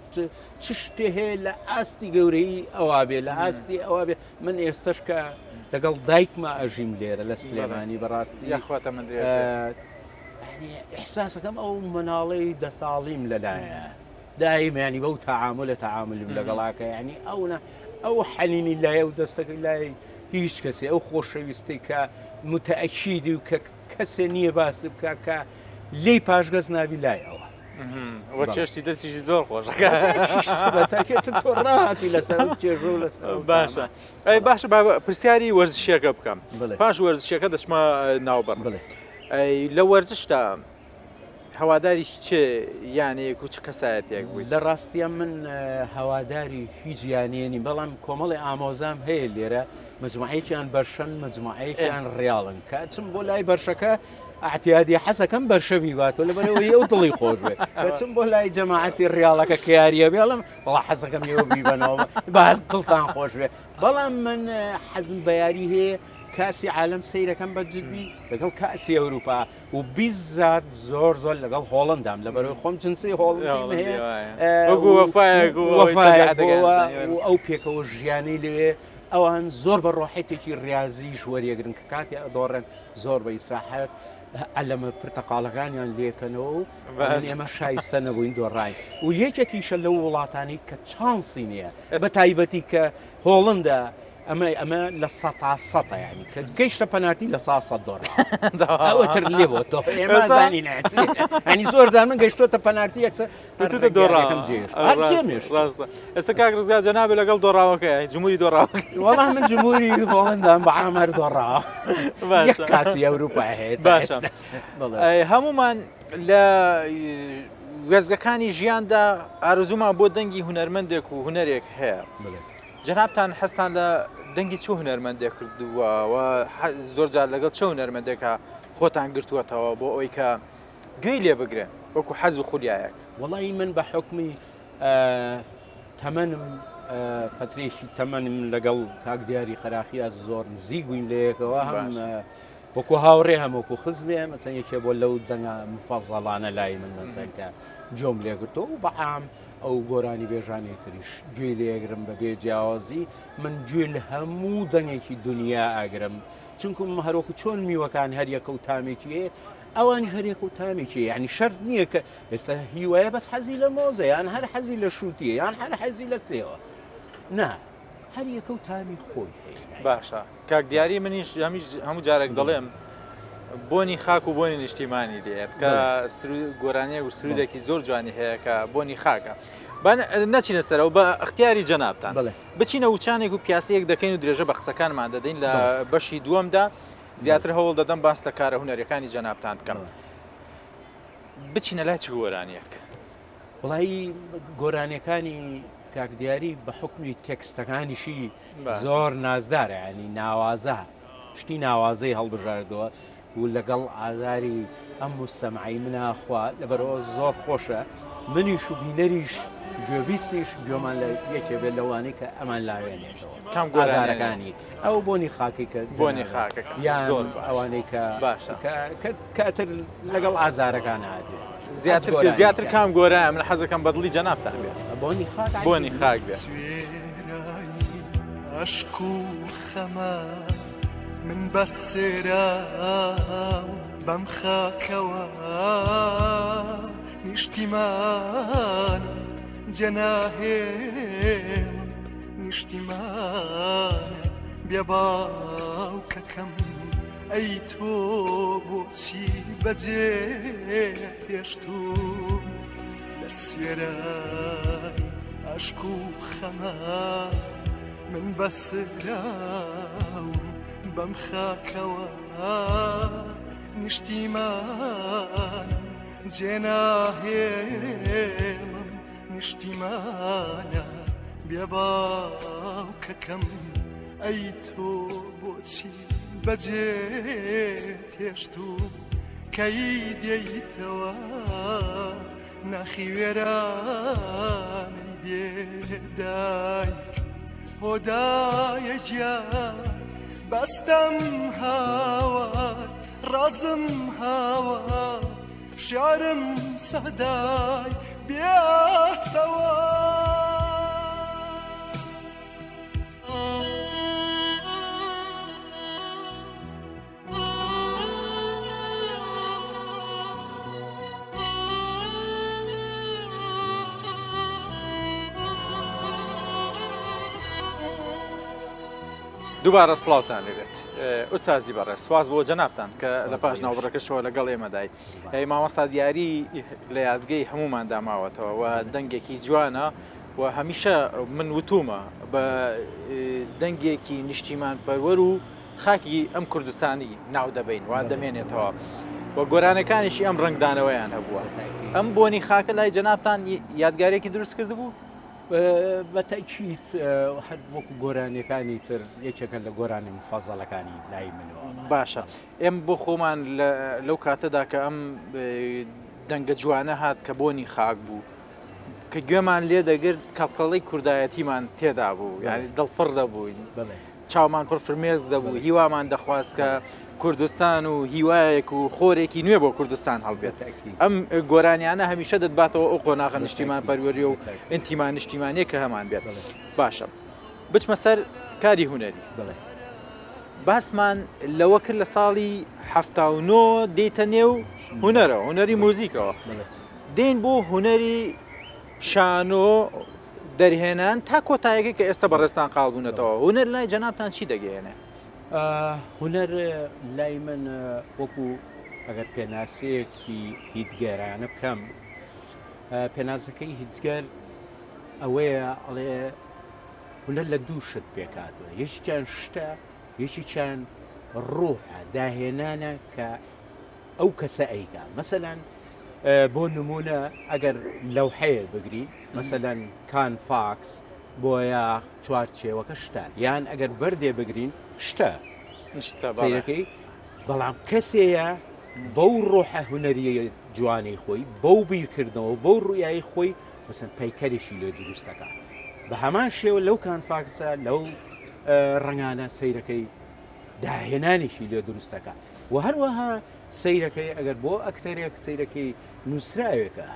چ شتێ هەیە لە ئاستی گەورەی ئەوا بێ لە ئاستی ئەوا بێ من ئێستش کە لەگەڵ دایکما ئەژیم لێرە لە سلێمانی بەڕاستی یاخواتە من ئیحساسەکەم ئەو مناڵەی دە ساڵیم لەلایە دایم ینی بەو تەعاملە تەعاملم لەگەڵاکە ینی ئەو نە ئەو حەنینی لایە و دەستەکە لای هیچ کەسێ ئەو خۆشەویستی کە متەئەکیدی و کە کەسێ نییە باس بکە کە لێی پاشگەز نابی لای ئەوە وە چێشتی دەستیشی زۆر خۆشە تۆ ڕاهاتی لەسەر چێژ و لەسەر باشە ئەی باشە با پرسیاری وەرزشیەکە بکەم پاش وەرزشیەکە دەچمە ناوبڕ بڵێ لە وەرزشدا هەواداری چ یانەیەک و چ کەسایەتێک بوویت؟ لە ڕاستیا من هەواداری هیچ یانەیە نیم بەڵام کۆمەڵی ئامۆزام هەیە لێرە مجموعەیەکیان بەرشەن مجموعەیەکیان ڕیاڵن کە چم بۆ لای بەرشەکە اعتیادی حەزەکەم بەرشە بیباتەوە لەبەرەوەی ئەو دڵی خۆش بێ کەچم بۆ لای جەماعەتی ڕیاڵەکە کە یاریە بێڵم وڵا حەزەکەم ئێوە بیبەنەوە با دڵتان خۆش بێ بەڵام من حەزم بە یاری هەیە کاسی عالم سەیرەکەم بە جدی لەگەڵ کاسی ئەوروپا و بیزات زۆر زۆر لەگەڵ هۆڵندام لەبەرەوەی خۆم جنسی هۆڵندیم هەیە و ئەو پێکەوە ژیانی لەوێ ئەوان زۆر بە ڕۆحێتێکی ڕاضیش وەریەگرن کە کاتی ئەدۆڕێن زۆر بە ئیسراحەت عەلەمە پرتەقاڵەکانیان لێکەنەوە و ئێمە شایستە نەبووین دۆڕای و یەکێکیشە لەو وڵاتانی کە چانسی نییە بە تایبەتی کە هۆڵندا ئەمە ئەمە لە سەتا سەتە ینی کە گەیشتە پەنارتی لە سا سەد دۆڕا ئەوە تر لێ بۆ تۆ ئێمە زانی ینی زۆر زان من گەیشتۆتە پەنارتی یەکسەر توتە دۆڕاکەم جێش هەر جێمێش ڕاستە ئێستا کاک ڕزگار جەنابێ لەگەڵ دۆڕاوەکە جمهوری دۆڕاوە وەڵا من جمهوری هۆڵندام بە عام هەر دۆڕاوە یەک کاسی ئەوروپا هەیە باشە هەمومان لە وێزگەکانی ژیاندا ئارزومان بۆ دەنگی هونەرمەندێک و هونەرێک هەیە جەنابتان حەزتان لە دەنگی چ هونەرمەندێک کردووە و زۆر جار لەگەڵ چ هونەرمەندێکە خۆتان گرتووەتەوە بۆ ئەوەی کە گوێی لێ بگرن وەکو حەز و خولیایەک؟ وەڵی من بە حوکمی تەمەنم فترێکی تەمەنم لەگەڵ کاک دیاری قەراخیا زۆر نزیک بووین لە یەکەوە هەم وەکو هاوڕێ هەم وەکو خزمێ مەسەن یەکێ بۆ لەو دەنگە مفەزەڵانە لای من مەسەن کە جۆم لێگرتەوە و بەعام ئەو گۆرانی بێژانی تریش گوێی لێگرم بە بێ جیاوازی من گوێ لە هەموو دەنگێکی دنیا ئاگرم چونکم هەروەکو چۆن میوەکان هەریەکە و تامێکی هەیە ئەوانیش هەریەکە و تامێکی یعنی شەرت نییە کە ئێستا هیوایە بەس حەزی لە مۆزە یان هەر حەزی لە شووتیە یان هەر حەزی لە سێوە نا هەر یەکە و تامی خۆی هەیە باشە کاک دیاری منیش هەمیش هەموو جارێک دەڵێم بۆنی خاک و بۆنی نیشتیمانی دێت کە گۆرانیەک و سرودێکی زۆر جوانی هەیە کە بۆنی خاکە نەچینە سەرەوە بە اختیاری جەنابتان بچینە وچانێک و پیاسەیەک دەکەین و درێژە بە قسەکانمان دەدەین لە بەشی دووەمدا زیاتر هەوڵ دەدەم باس لە کارە هونەریەکانی جەنابتان بکەم بچینە لای چ گۆرانیەک؟ وڵی گۆرانیەکانی کاک دیاری بە حکمی تێکستەکانیشی زۆر نازدارە ینی ناوازە شتی ناوازەی هەڵبژاردووە و لەگەڵ ئازاری ئەم مستەمعی مناخوا لەبەرەوە زۆر خۆشە منیش و بینەریش گوێبیستیش گوێمان لە یەکێ بێت لەوانەی کە ئەمان لاوێنێتەوە کام ئازارەکانی ئەو بۆنی خاکی کە بۆنی خاکەکە یان زۆر ئەوانەی کە باشە کە ئەتر لەگەڵ ئازارەکان هاتێ زیاتر زیاتر کام گۆرایە من حەزەکەم بەدڵی جەنابتان بێت بۆنی خاک بۆنی خاک بێت ئەشک و خەمە من بەسێرا بەم خاکەوە نیشتیمان جەناهێڵم نیشتیمان بێ باوکەکەم ئەی تۆ بۆچی بەجێ تێشتوم لە سوێرای ئاشک و خەمە من بەسراوم بەم خاکەوە نیشتیمان جێناهێڵم نیشتیمانە بێ باوکەکەم ئەی تۆ بۆچی بەجێ تێشت و کەی دێیتەوە ناخی وێرانەی بێ دایک هۆدایە گیان بەستەم هاوار ڕازم هاوار شعرم سەدای بێسەوە. دووبارە سڵاوتان لێبێت ئوستازی بەڕێز سواز بۆ جەنابتان کە لە پاش ناوبڕەکەشەوە لەگەڵ ئێمەدای ئەی مامۆستا دیاری لە یادگەی هەموماندا ماوەتەوە و دەنگێکی جوانە و هەمیشە من وتومە بە دەنگێکی نیشتیمان پەروەر و خاکی ئەم کوردستانی ناو دەبین وا دەمێنێتەوە و گۆرانەکانیشی ئەم ڕنگدانەوەیان هەبووە ئەم بۆنی خاکە لای جەنابتان یادگارێکی دروست کرد بوو؟ بە تەکیت هەر وەکو گۆرانیەکانی تر یەکێکە لە گۆرانی مفەزەڵەکانی لای منەوە باشە ئێم بۆ خۆمان لەو کاتەدا کە ئەم دەنگە جوانە هات کە بۆنی خاک بوو کە گوێمان لێ دەگرت کەڵکەڵەی کوردایەتیمان تێدا بوو یعنی دڵپڕ دەبووین چاومان پڕ فرمێز دەبوو هیوامان دەخواست کە کوردستان و هیوایەک و خۆرێکی نوێ بۆ کوردستان هەڵبێت ئەم گۆرانیانە هەمیشە دەتباتەوە ئەو قۆناغە نیشتیمان پەروەری و ئینتیما نیشتیمانیە کە هەمان بێت باشە بچمە سەر کاری هونەری بڵێ باسمان لەوە کرد لە ساڵی 79 دێتە نێو هونەرە هونەری موزیکەوە دێن بۆ هونەری شانۆ دەرهێنان تا کۆتایەکەی کە ئێستا بەڕێزتان قاڵ بوونەتەوە هونەر لای جەنابتان چی دەگەیەنێ؟ هونەر لای من وەکو ئەگەر پێناسەیەکی هیتگەرانە بکەم پێناسەکەی هیتگەر ئەوەیە ئەڵێ هونەر لە دوو شت پێکاتوە یەکیان شتە یەکیان ڕوحە داهێنانە کە ئەو کەسە ئەیکا مەسەلەن بۆ نمونە ئەگەر لەوحەیە بگری مەسەلەن کان فاکس. بۆیاخ چوارچێوەکە شتە یان ئەگەر بەردێ بگرین شتە شتە بەڵێ. سەیرەکەی بەڵام کەسێیە بەو ڕۆحە هونەریە جوانەی خۆی بەو بیرکردنەوە بەو ڕویایی خۆی مەسەن پەیکەرێکی لێ دروست دەکات بە هەمان شێوە لەو کانفاکسە لەو ڕەنگانە سەیرەکەی داهێنانێکی لێ دروست دەکات و هەروەها سەیرەکەی ئەگەر بۆ ئەکتەرێک سەیرەکەی نووسراوێکە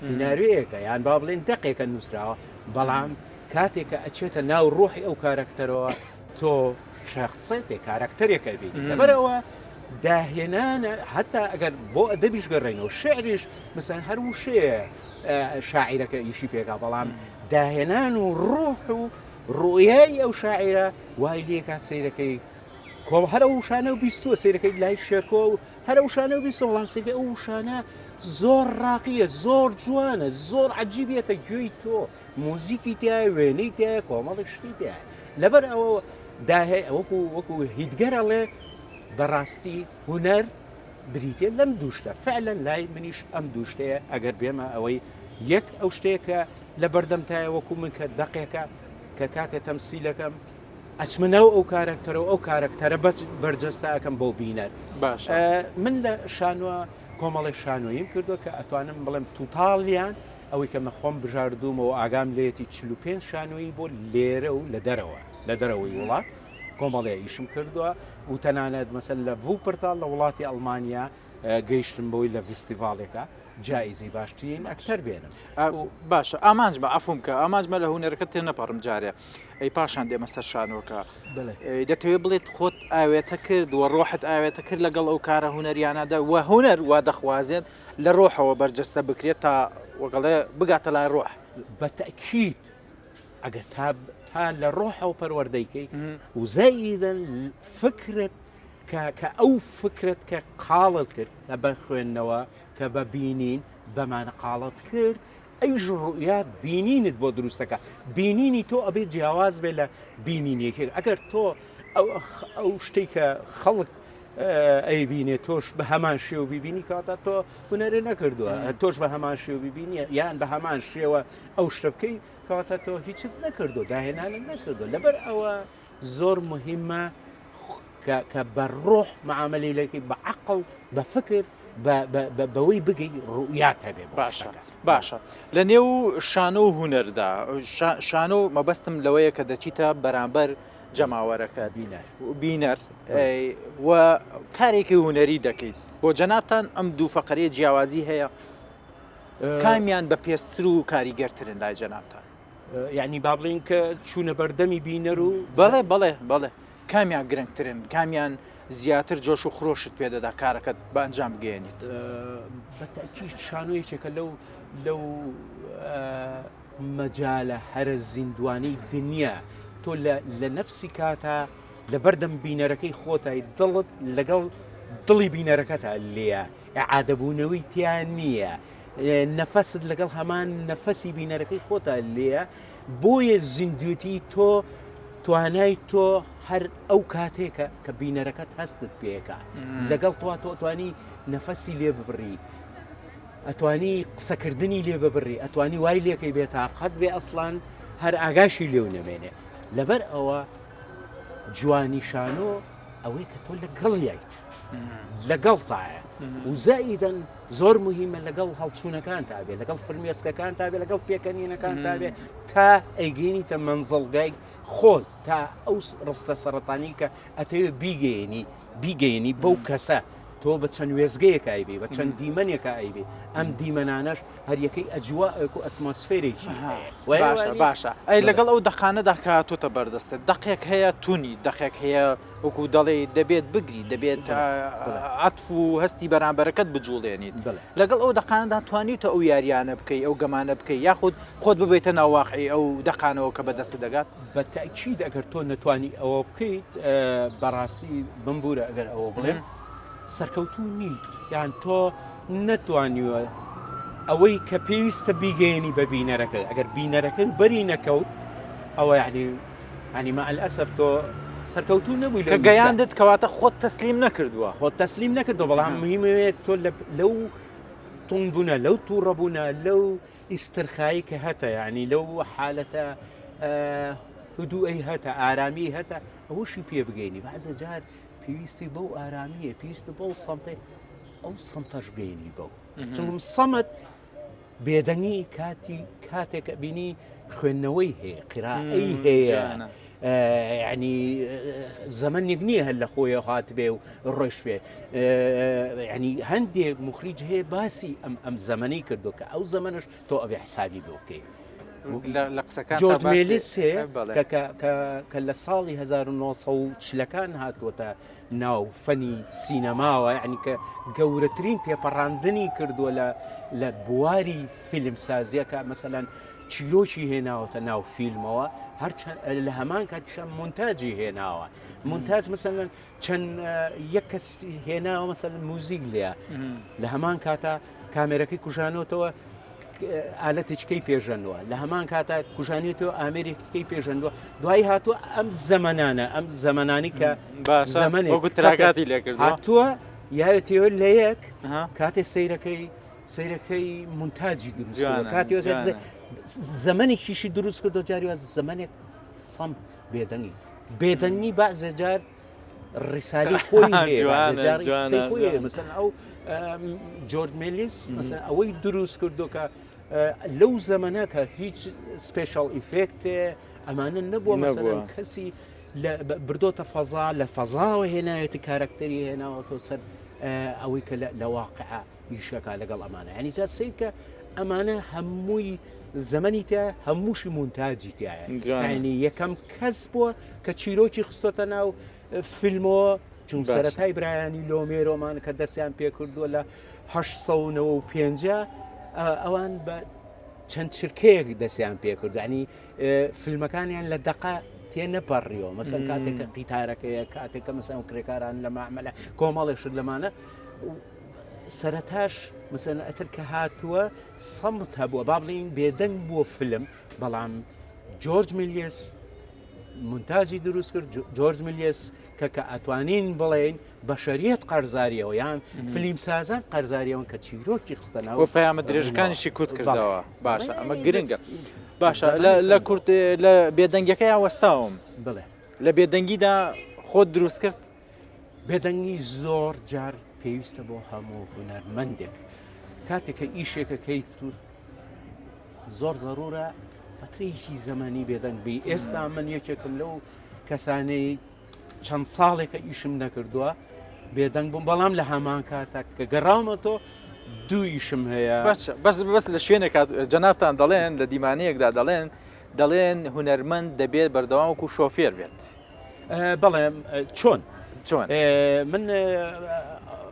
سیناریۆیەکە یان با بڵێن دەقێکە نووسراوە بەڵام کاتێک کە ئەچێتە ناو ڕۆحی ئەو کارەکتەرەوە تۆ شخصێتێک کارەکتەرێکە بینی لەبەرەوە داهێنانە هەتا ئەگەر بۆ ئەدەبیش گەڕێنەوە شعریش مثلەن هەر وشەیە شاعیرەکە ئیشی پێکا بەڵام داهێنان و ڕۆح و ڕوئیای ئەو شاعیرە وای لێکات سەیرەکەی کۆڵ هەر ئەو وشانە و بیستووە سەیرەکەی لای شێرکۆ و هەر ئەو وشانە و بیستوە بەڵام سەیرەکەی ئەو وشانە زۆر ڕاقیە زۆر جوانە زۆر عجیبێتە گوێی تۆ موزیکی تایە وێنەی تایە کۆمەڵێک شتی تایە لەبەر ئەوە داهێ وەکو وەکو هیدگەرەڵێ بەڕاستی هونەر بریتە لەم دووشتە فعلەن لای منیش ئەم دووشتەیە ئەگەر بێمە ئەوەی یەک ئەو شتەیە لە بەردەمتایە وەکو من کە دەقێکە کە کاتێ تەمسیلەکەم ئەچمە ناو ئەو کارەکتەرە و ئەو کارەکتەرە بەرجەستە ئەکەم بۆ بینەر باش من لە شانوە کۆمەڵێک شانۆییم کردووە کە ئەتوانم بڵێم توتاڵیان ئەوەی کە من خۆم بژاردوومەوە ئاگام لێتی 45 شانۆیی بۆ لێرە و لە دەرەوە لە دەرەوەی وڵات کۆمەڵێ ئیشم کردووە و تەنانەت مەسەل لە ڤوپرتال لە وڵاتی ئەڵمانیا گەیشتم بەوەی لە ڤیستیڤاڵێکە جایزەی باشترین ئەکتەر بێنم. باشە ئامانجمە عەفوم کە ئامانجمە لە هونەرەکە تێنەپەڕم جارێ ئەی پاشان دێمە سەر شانۆکە دەتەوێت بڵێت خۆت ئاوێتە کرد و ڕۆحت ئاوێتە کرد لەگەڵ ئەو کارە هونەریانەدا و هونەر وا دەخوازێت لە ڕۆحەوە بەرجەستە بکرێت تا وەگەڵێ بگاتە لای ڕۆح. بە تەئکید ئەگەر تا تا لە ڕۆحەوە پەروەردەی کەی و زائیدەن فکرت کە کە ئەو فکرت کە قاڵت کرد کە بە خوێندنەوە کە بە بینین بەمانە قاڵت کرد ئەویش ڕوئیات بینینت بۆ دروستەکە بینینی تۆ ئەبێ جیاواز بێ لە بینین یەکێک ئەگەر تۆ ئەو شتێک کە خەڵک ئەیبینێ تۆش بە هەمان شێو بیبینی کاتە تۆ هونەرە نەکردووە تۆش بە هەمان شێو بیبینی یان بە هەمان شێوە ئەو شتە بکەی کەواتە تۆ هیچت نەکردو داهێنانت نەکردو لەبەر ئەوە زۆر مهمە کە بە ڕۆح معاملەی لەکەی بە عقل بە فکر بەوەی بگەی ڕوئیات هەبێ باشە باشە لە نێو شانۆ و هونەردا شانۆ مەبەستم لەوەیە کە دەچیتە بەرامبەر جەماوەرەکە بینەر بینەر و کارێکی هونەری دەکەیت بۆ جەنابتان ئەم دوو فەقەرەیە جیاوازی هەیە کامیان بە پێستر و کاریگەرترن لای جەنابتان یعنی با بڵین کە چوونە بەردەمی بینەر و بەڵێ بەڵێ بەڵێ کامیان گرنگترن کامیان زیاتر جۆش و خرۆشت پێدەدا کارەکەت بە ئەنجام بگەێنیت بە تەکیش شانۆ یەکێکە لەو لەو مەجالە هەرە زیندوانەی دنیا تۆ لە نەفسی کاتا لە بەردەم بینەرەکەی خۆتای دڵت لەگەڵ دڵی بینەرەکەتا لێیە ئیعادەبوونەوەی تیا نییە نەفەست لەگەڵ هەمان نەفەسی بینەرەکەی خۆتا لێیە بۆیە زیندوێتی تۆ توانای تۆ هەر ئەو کاتێکە کە بینەرەکەت هەستت پێکە لەگەڵ تۆ تۆ توانی نەفەسی لێ ببڕی ئەتوانی قسەکردنی لێ ببڕی ئەتوانی وای لێکەی بێتاقەت بێ ئەسڵان هەر ئاگاشی لێو نەمێنێ لەبەر ئەوە جوانی شانۆ ئەوەی کە تۆ لەگەڵیایت لەگەڵتایە و زائیدەن زۆر مهمە لەگەڵ هەڵچوونەکان تا بێ لەگەڵ فرمێسکەکان تا بێ لەگەڵ پێکەنینەکان تا بێ تا ئەیگەینیتە مەنزڵگای خۆت تا ئەو ڕستە سەرەتانی کە ئەتەوێ بیگەێنی بیگەێنی بەو کەسە تۆ بە چەند وێزگەیەک ئایبی بە چەند دیمەنێکە ئایبی ئەم دیمەنانەش هەریەکەی ئەجوائێک و ئەتمۆسفێرێکی باشە باشە ئەی لەگەڵ ئەو دەقانەدا کە هاتۆتە بەردەستت دەقێک هەیە تونی دەقێک هەیە وەکو دەڵێ دەبێت بگری دەبێت عەتف و هەستی بەرامبەرەکەت بجوڵێنیت لەگەڵ ئەو دەقانەدا توانیوتە ئەو یاریانە بکەی ئەو گەمانە بکەی یاخود خۆت ببیتە ناواقعی ئەو دەقانەوە کە بەدەست دەگات بە تەئکید ئەگەر تۆ نەتوانی ئەوە بکەیت بەڕاستی بمبوورە ئەگەر ئەوە بڵێم سەرکەوتوو نیت یان تۆ نەتوانیوە ئەوەی کە پێویستە بیگەیەنی بە بینەرەکە ئەگەر بینەرەکە بەری نەکەوت ئەوە یعنی ینی مع الاسف تۆ سەرکەوتوو نەبووی کە گەیاندت کەواتە خۆت تەسلیم نەکردووە خۆت تەسلیم نەکردو بەڵام مهمەوێت تۆ لەو تونبوونە لەو تووڕەبوونە لەو ئیسترخایی کە هەتە یعنی لەو حالەتە. هدوئەی هەتە ئارامی هەتە ئەوەشی پێ بگەینی بەعزە جار پێویستی بەو ئارامیە پێویستە بەو سەمتێ ئەو سەمتەش بێنی بەو چونکم سەمت بێدەنگی کاتی کاتێک بینی خوێندنەوەی هەیە قیرائەی هەیە ینی زەمەنێک نییە هەر لە خۆیە هاتبێ و ڕۆشت بێ ینی هەندێک مخریج هەیە باسی ئەم ئەم زەمەنی کردو کە ئەو زەمەنش تۆ ئەبێ حسابی بۆ بکەیت لە قسەکان جۆرج مێلیس هەیە کە لە ساڵی 1940ەکان هاتووەتە ناو فەنی سینەماوە یعنی کە گەورەترین تێپەڕاندنی کردووە لە لە بواری فیلمسازیەکە مەسەلەن چیرۆکی هێناوەتە ناو فیلمەوە هەرچەند لە هەمان کاتیشە مونتاجی هێناوە مونتاج مەسەلەن چەند یەک کەس هێناوە مەسەلەن موزیک لێە لە هەمان کاتا کامێرەکەی کوژانەوەتەوە ئالەتێکەی پێژەنوە لە هەمان کاتا کوژانێتەوە ئامێرێکەکەی پێژەندوە دوایی هاتووە ئەم زەمەنانە ئەم زەمەنانی کە زەمەنێک تراکاتی لێکرد هاتووە یاوێتەوە لە یەک کاتێ سەیرەکەی سەیرەکەی مونتاجی دروست کاتی زەمەنێکیشی دروست کردو جاری واز زەمەنێک سەم بێدەنگی بێدەنگی بەعزە جار ڕیسالی خۆی هەیە خۆی هەیە مەسەن ئەو جۆرج مێلیس مەسەن ئەوەی دروست کردو کە لەو زەمەنە کە هیچ special effect ێ ئەمانە نەبووە مەسەلەن کەسی بردۆتە فەزا لە فەزاوە هێنایەتی کارکتەری هێناوەتەوە سەر ئەوەی کە لە واقعە ئیشەکە لەگەڵ ئەمانە ینی جا سیرکە ئەمانە هەمووی زەمەنی تیا هەمووشی مونتاجی تایە ینی یەکەم کەس بووە کە چیرۆکی خستۆتە ناو فیلمەوە چون سەرەتای برایانی لۆمێرۆمان کە دەستیان پێکردووە لە 1995 ئەوان بە چەند چرکەیەک دەستیان پێکرد ینی فیلمەکانیان لە دەقە تێ نەپەڕیەوە مەسەن کاتێکە قیتارەکەیە کاتێکە مەسەن کرێکاران لە مامەلە کۆمەڵێ شت لەمانە سەرەتاش مەسەن ئەتر کە هاتووە سەمت هەبووە با بڵین بێدەنگ بووە فیلم بەڵام جۆرج میلیس مونتاجی دروست کرد جۆرج میلیس کە کە ئەتوانین بڵێین بەشەریەت قەرزاریەوە یان فلیم سازان قەرزاریەوەن کە چیرۆکی خستە ناو پەیامە درێژەکانیشی کورت کردەوە باشە ئەمە گرنگە باشە لە کورت لە بێدەنگەکەی وەستاوم بڵێ لە بێدەنگیدا خۆت دروست کرد بێدەنگی زۆر جار پێویستە بۆ هەموو هونەرمەندێک کاتێک کە ئیشێکەکەیت و زۆر زەرورە فترەیەکی زەمەنی بێدەنگ بی ئێستا من یەکێکم لەو کەسانەی چەند ساڵێکە ئیشم نەکردووە بێدەنگ بووم بەڵام لە هەمان کاتە کە گەڕاومە تۆ دوو ئیشم هەیە بەس بەس بەس لە شوێنێک جەنابتان دەڵێن لە دیمانەیەکدا دەڵێن دەڵێن هونەرمەند دەبێت بەردەوام وەکو شۆفێر بێت بەڵێ چۆن چۆن من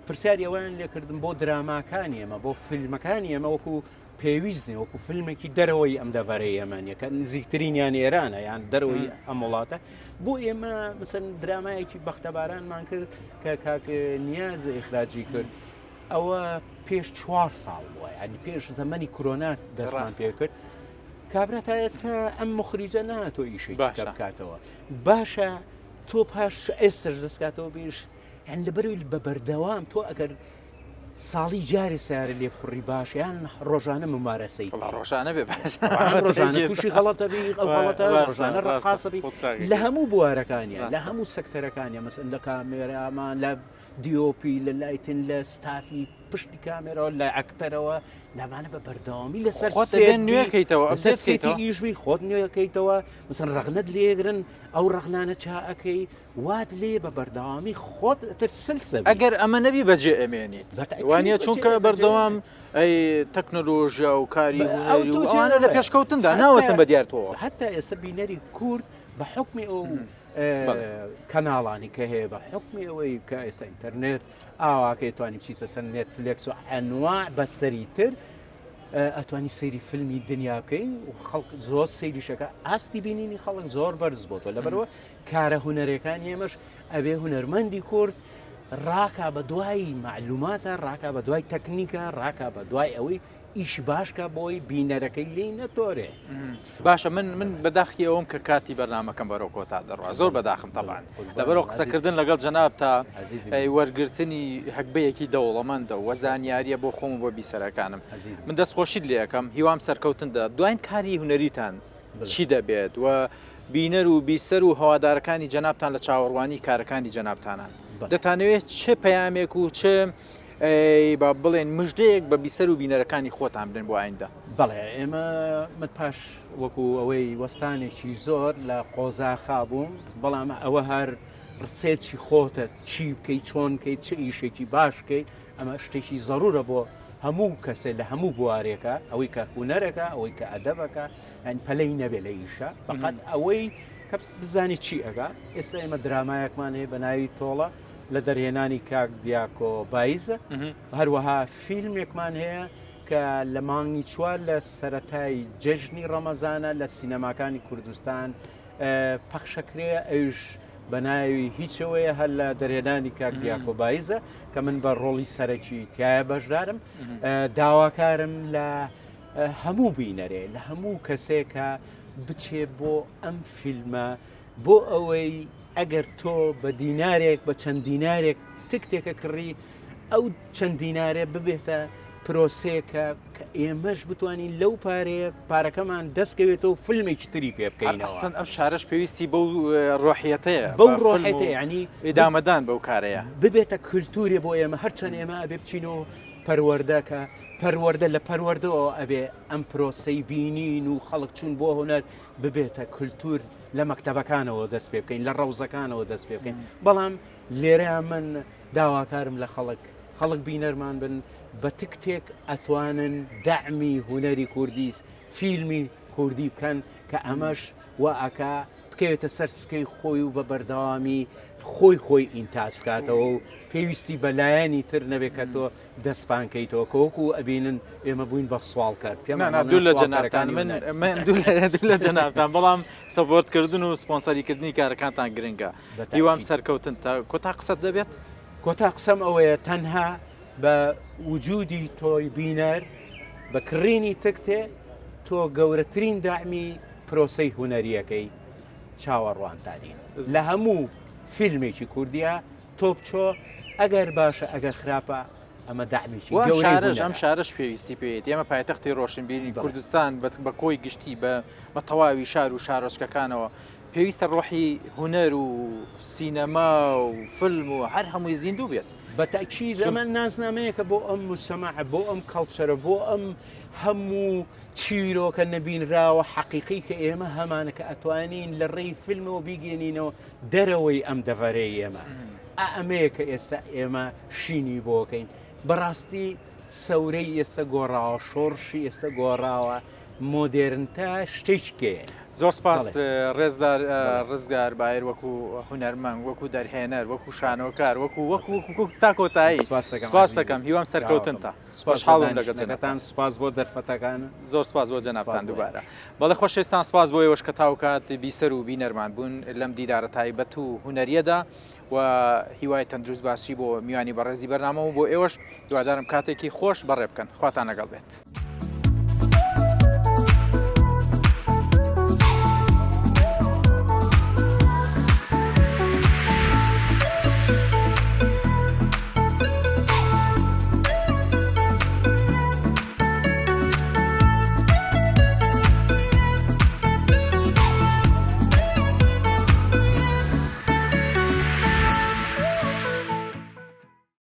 پرسیاری ئەویان لێکردم بۆ دراماکانی ئێمە بۆ فیلمەکانی ئێمە وەکو پێویست نیە وەکو فیلمێکی دەرەوەی ئەم دەڤەرەی ئێمە نیە کە نزیکترینیان ئێرانە یان دەرەوەی ئەم وڵاتە بۆ ئێمە مثلەن درامایەکی بەختەبارانمان کرد کە کاک نیاز ئیخراجی کرد ئەوە پێش چوار ساڵ بووە ینی پێش زەمەنی کۆرۆنا دەستمان پێ کرد کابرا تا ئێستا ئەم مخریجە ناتۆ ئیشێکی بکاتەوە باشە تۆ پاش ئێستش دەستکاتەوە بیش یان لەبەروی بە بەردەوام تۆ ئەگەر ساڵی جارێ سیارە لێ بخوڕی باش یان ڕۆژانە ممارەسەی وەڵا ڕۆژانە بێ باش ڕۆژانە تووشی غەڵەتە بی ئەو غەڵەتە ڕۆژانە ڕەقاسە بی لە هەموو بوارەکانیان لە هەموو سەکتەرەکانیان مەسەن لە کامێرامان لە DOP لە lighting لە ستافی پشتی کامێرەوە لە ئەکتەرەوە لەمانە بە بەردەوامی لەسەر خۆت دەبێ نوێکەیتەوە لەسەر سێتی ئیش بی خۆت نوێکەیتەوە مەسەن ڕەخنەت لێگرن ئەو ڕەخنانە چا ئەەکەی وات لێ بە بەردەوامی خۆت ئەتر سلسە بیت. ئەگەر ئەمە نەبی بەجێ ئەمێنیت وانە چونکە بەردەوام ئەی تەکنەلۆژیا و کاری هونەری و ئەوانە لە پێشکەوتندا ناوەستن بە دیار تۆوە. هەتا ئێستا بینەری کورد بە حوکمی ئەو کەناڵانی کە هەیە بە حوکمی ئەوەی کە ئێستا ئینتەرنێت ئاواکەی توانی بچیتە سەر نێتفلێکس و ئەنواع بەستەری تر ئەتوانی سەیری فیلمی دنیا بکەی و خەڵک زۆر سەیریشەکە ئاستی بینینی خەڵک زۆر بەرز بۆتەوە لەبەرەوە کارە هونەرەکانی ئێمەش ئەبێ هونەرمەندی کورد ڕاکا بە دوای معلوماتە ڕاکا بە دوای تەکنیکە ڕاکا بە دوای ئەوەی ئیش باشکە بۆی بینەرەکەی لێی نەتۆرێ. باشە من من بەداخی ئەوم کە کاتی بەرنمەکەم بەرەو کۆتا دەڕوا زۆر بەداخم تەبان لەبەرەوە قسەکردن لەگەڵ جەناب تا وەرگرتنی هەگبەیەکی دەوڵەمەندە وە زانیاریە بۆ خۆم بۆ بیسەرەکانم من دەستخۆشیت لێ ئەەکەم هیوام سەرکەوتندا دواین کاری هونەریتان. چی دەبێت و بینەر و بیسەر و هەوادارەکانی جەنابتان لە چاوەڕوانی کارەکانی جەنابتانان دەتانەوێت چ پەیامێک و چ با بڵێن مژدەیەک بە بیسەر و بینەرەکانی خۆتان بدەن بۆ ئایندە؟ بەڵێ ئێمە من پاش وەکو ئەوەی وەستانێکی زۆر لە قۆزاخا بووم بەڵام ئەوە هەر ڕسێکی خۆتە چی بکەیت چۆن بکەیت چ ئیشێکی باش بکەیت ئەمە شتێکی زەرورە بۆ هەموو کەسێ لە هەموو بوارێکە ئەوەی کە هوەرەکە ئەوەی کە ئەدەبەکە ئەن پەلەی نەبێ لە ئیشە بەقەت ئەوەی کە بزانی چی ئەگا ئێستا ئێمە درامایەکمان هەیە بە ناوی تۆڵە لە دەرهێنانی کاک دیاکۆ بایزە هەروەها فیلمێکمان هەیە کە لە مانگی چوار لە سەتای جەژنی ڕەمەزانە لە سینەماکانی کوردستان پەخشەکرێ ئەوش بە ناوی هیچەوەیە هەر لە دەرهێنانی کاک دیاکۆ بایزە کە من بە ڕۆڵی سەرەکی تایە بەشدارم داواکارم لە هەموو بینەرێ لە هەموو کەسێکە بچێ بۆ ئەم فیلمە بۆ ئەوەی ئەگەر تۆ بە دینارێک بە چەند دینارێک تکتێکە کڕی ئەو چەند دینارێ ببێتە پرۆسەیەکە کە ئێمەش بتوانین لەو پارەیە پارەکەمان دەستکەوێتەوە فیلمێکی تری پێ بکەینەوە. ئەسڵەن ئەم شارەش پێویستی بەو ڕۆحیەتەیە بەو ڕۆحیەتەیە یانی ئیدامەدان بەو کارەیە. ببێتە کولتوورێ بۆ ئێمە هەرچەند ئێمە ئەبێ بچینەوە پەروەردە کە پەروەردە لە پەروەردەوە ئەبێ ئەم پرۆسەی بینین و خەڵک چوون بۆ هونەر ببێتە کولتوور لە مەکتەبەکانەوە دەست پێ بکەین لە ڕەوزەکانەوە دەست پێ بکەین بەڵام لێرە من داواکارم لە خەڵک خەڵک بینەرمان بن بە تکتێک ئەتوانن دەعمی هونەری کوردیس فیلمی کوردی بکەن کە ئەمەش وا ئەکا بکەوێتە سەر سکەی خۆی و بە بەردەوامی خۆی خۆی ئینتاج بکاتەوە و پێویستی بە لایەنی تر نەبێت کە تۆ دەستپانکەیتەوە کە وەکو ئەبینن ئێمە بووین بە سواڵکەر پێمان دوور لە جەنابتان من من دوور لە جەنابتان بەڵام support کردن و سپۆنسەریکردنی کارەکانتان گرنگە هیوام سەرکەوتن تا کۆتا قسەت دەبێت؟ کۆتا قسەم ئەوەیە تەنها بە وجودی تۆی بینەر بە کڕینی تکتێ تۆ گەورەترین داعمی پرۆسەی هونەریەکەی چاوەڕوانتانین لە هەموو فیلمێکی کوردیا تۆ بچۆ ئەگەر باشە ئەگەر خراپە ئەمە دەعمێکی گەورەی ئەم شارەش پێویستی پێیەتی ئێمە پایتەختی ڕۆشنبیری کوردستان بە کۆی گشتی بە تەواوی شار و شارۆچکەکانەوە پێویستە ڕۆحی هونەر و سینەما و فیلم و هەر هەمووی زیندوو بێت. بە تەئکید ئەمە نازنامەیەکە بۆ ئەم موجتەمەعە، بۆ ئەم culture ە، بۆ ئەم هەموو چیرۆکە نەبینراوە حەقیقی کە ئێمە هەمانە کە ئەتوانین لە ڕێی فیلمەوە بیگەێنینەوە دەرەوەی ئەم دەڤەرەی ئێمە. ئا ئەمەیە کە ئێستا ئێمە شینی بۆکەین. بەڕاستی سەورەی ئێستا گۆڕاوە، شۆڕشی ئێستا گۆڕاوە، مۆدێرنتە شتێکی کەیە. زۆر سپاس ڕێزدار ڕزگار بایر وەکو هونەرمەند وەکو دەرهێنەر وەکو شانۆکار وەکو وەکو وەکو تا کۆتایی سپاس دەکەم هیوام سەرکەوتنتە خۆشحاڵم لەگەڵ جەنابتان سپاس بۆ دەرفەتەکان زۆر سپاس بۆ جەنابتان دووبارە بەڵێ خۆشەویستان سپاس بۆ ئێوەش کە تاوکات بیسەر و بینەرمان بوون لەم دیدارە تایبەت و هونەریەدا و هیوای تەندروست باشی بۆ میوانی بەڕێزی بەرنامە و بۆ ئێوەش هیوادارم کاتێکی خۆش بەڕێ بکەن خواتان لەگەڵ بێت.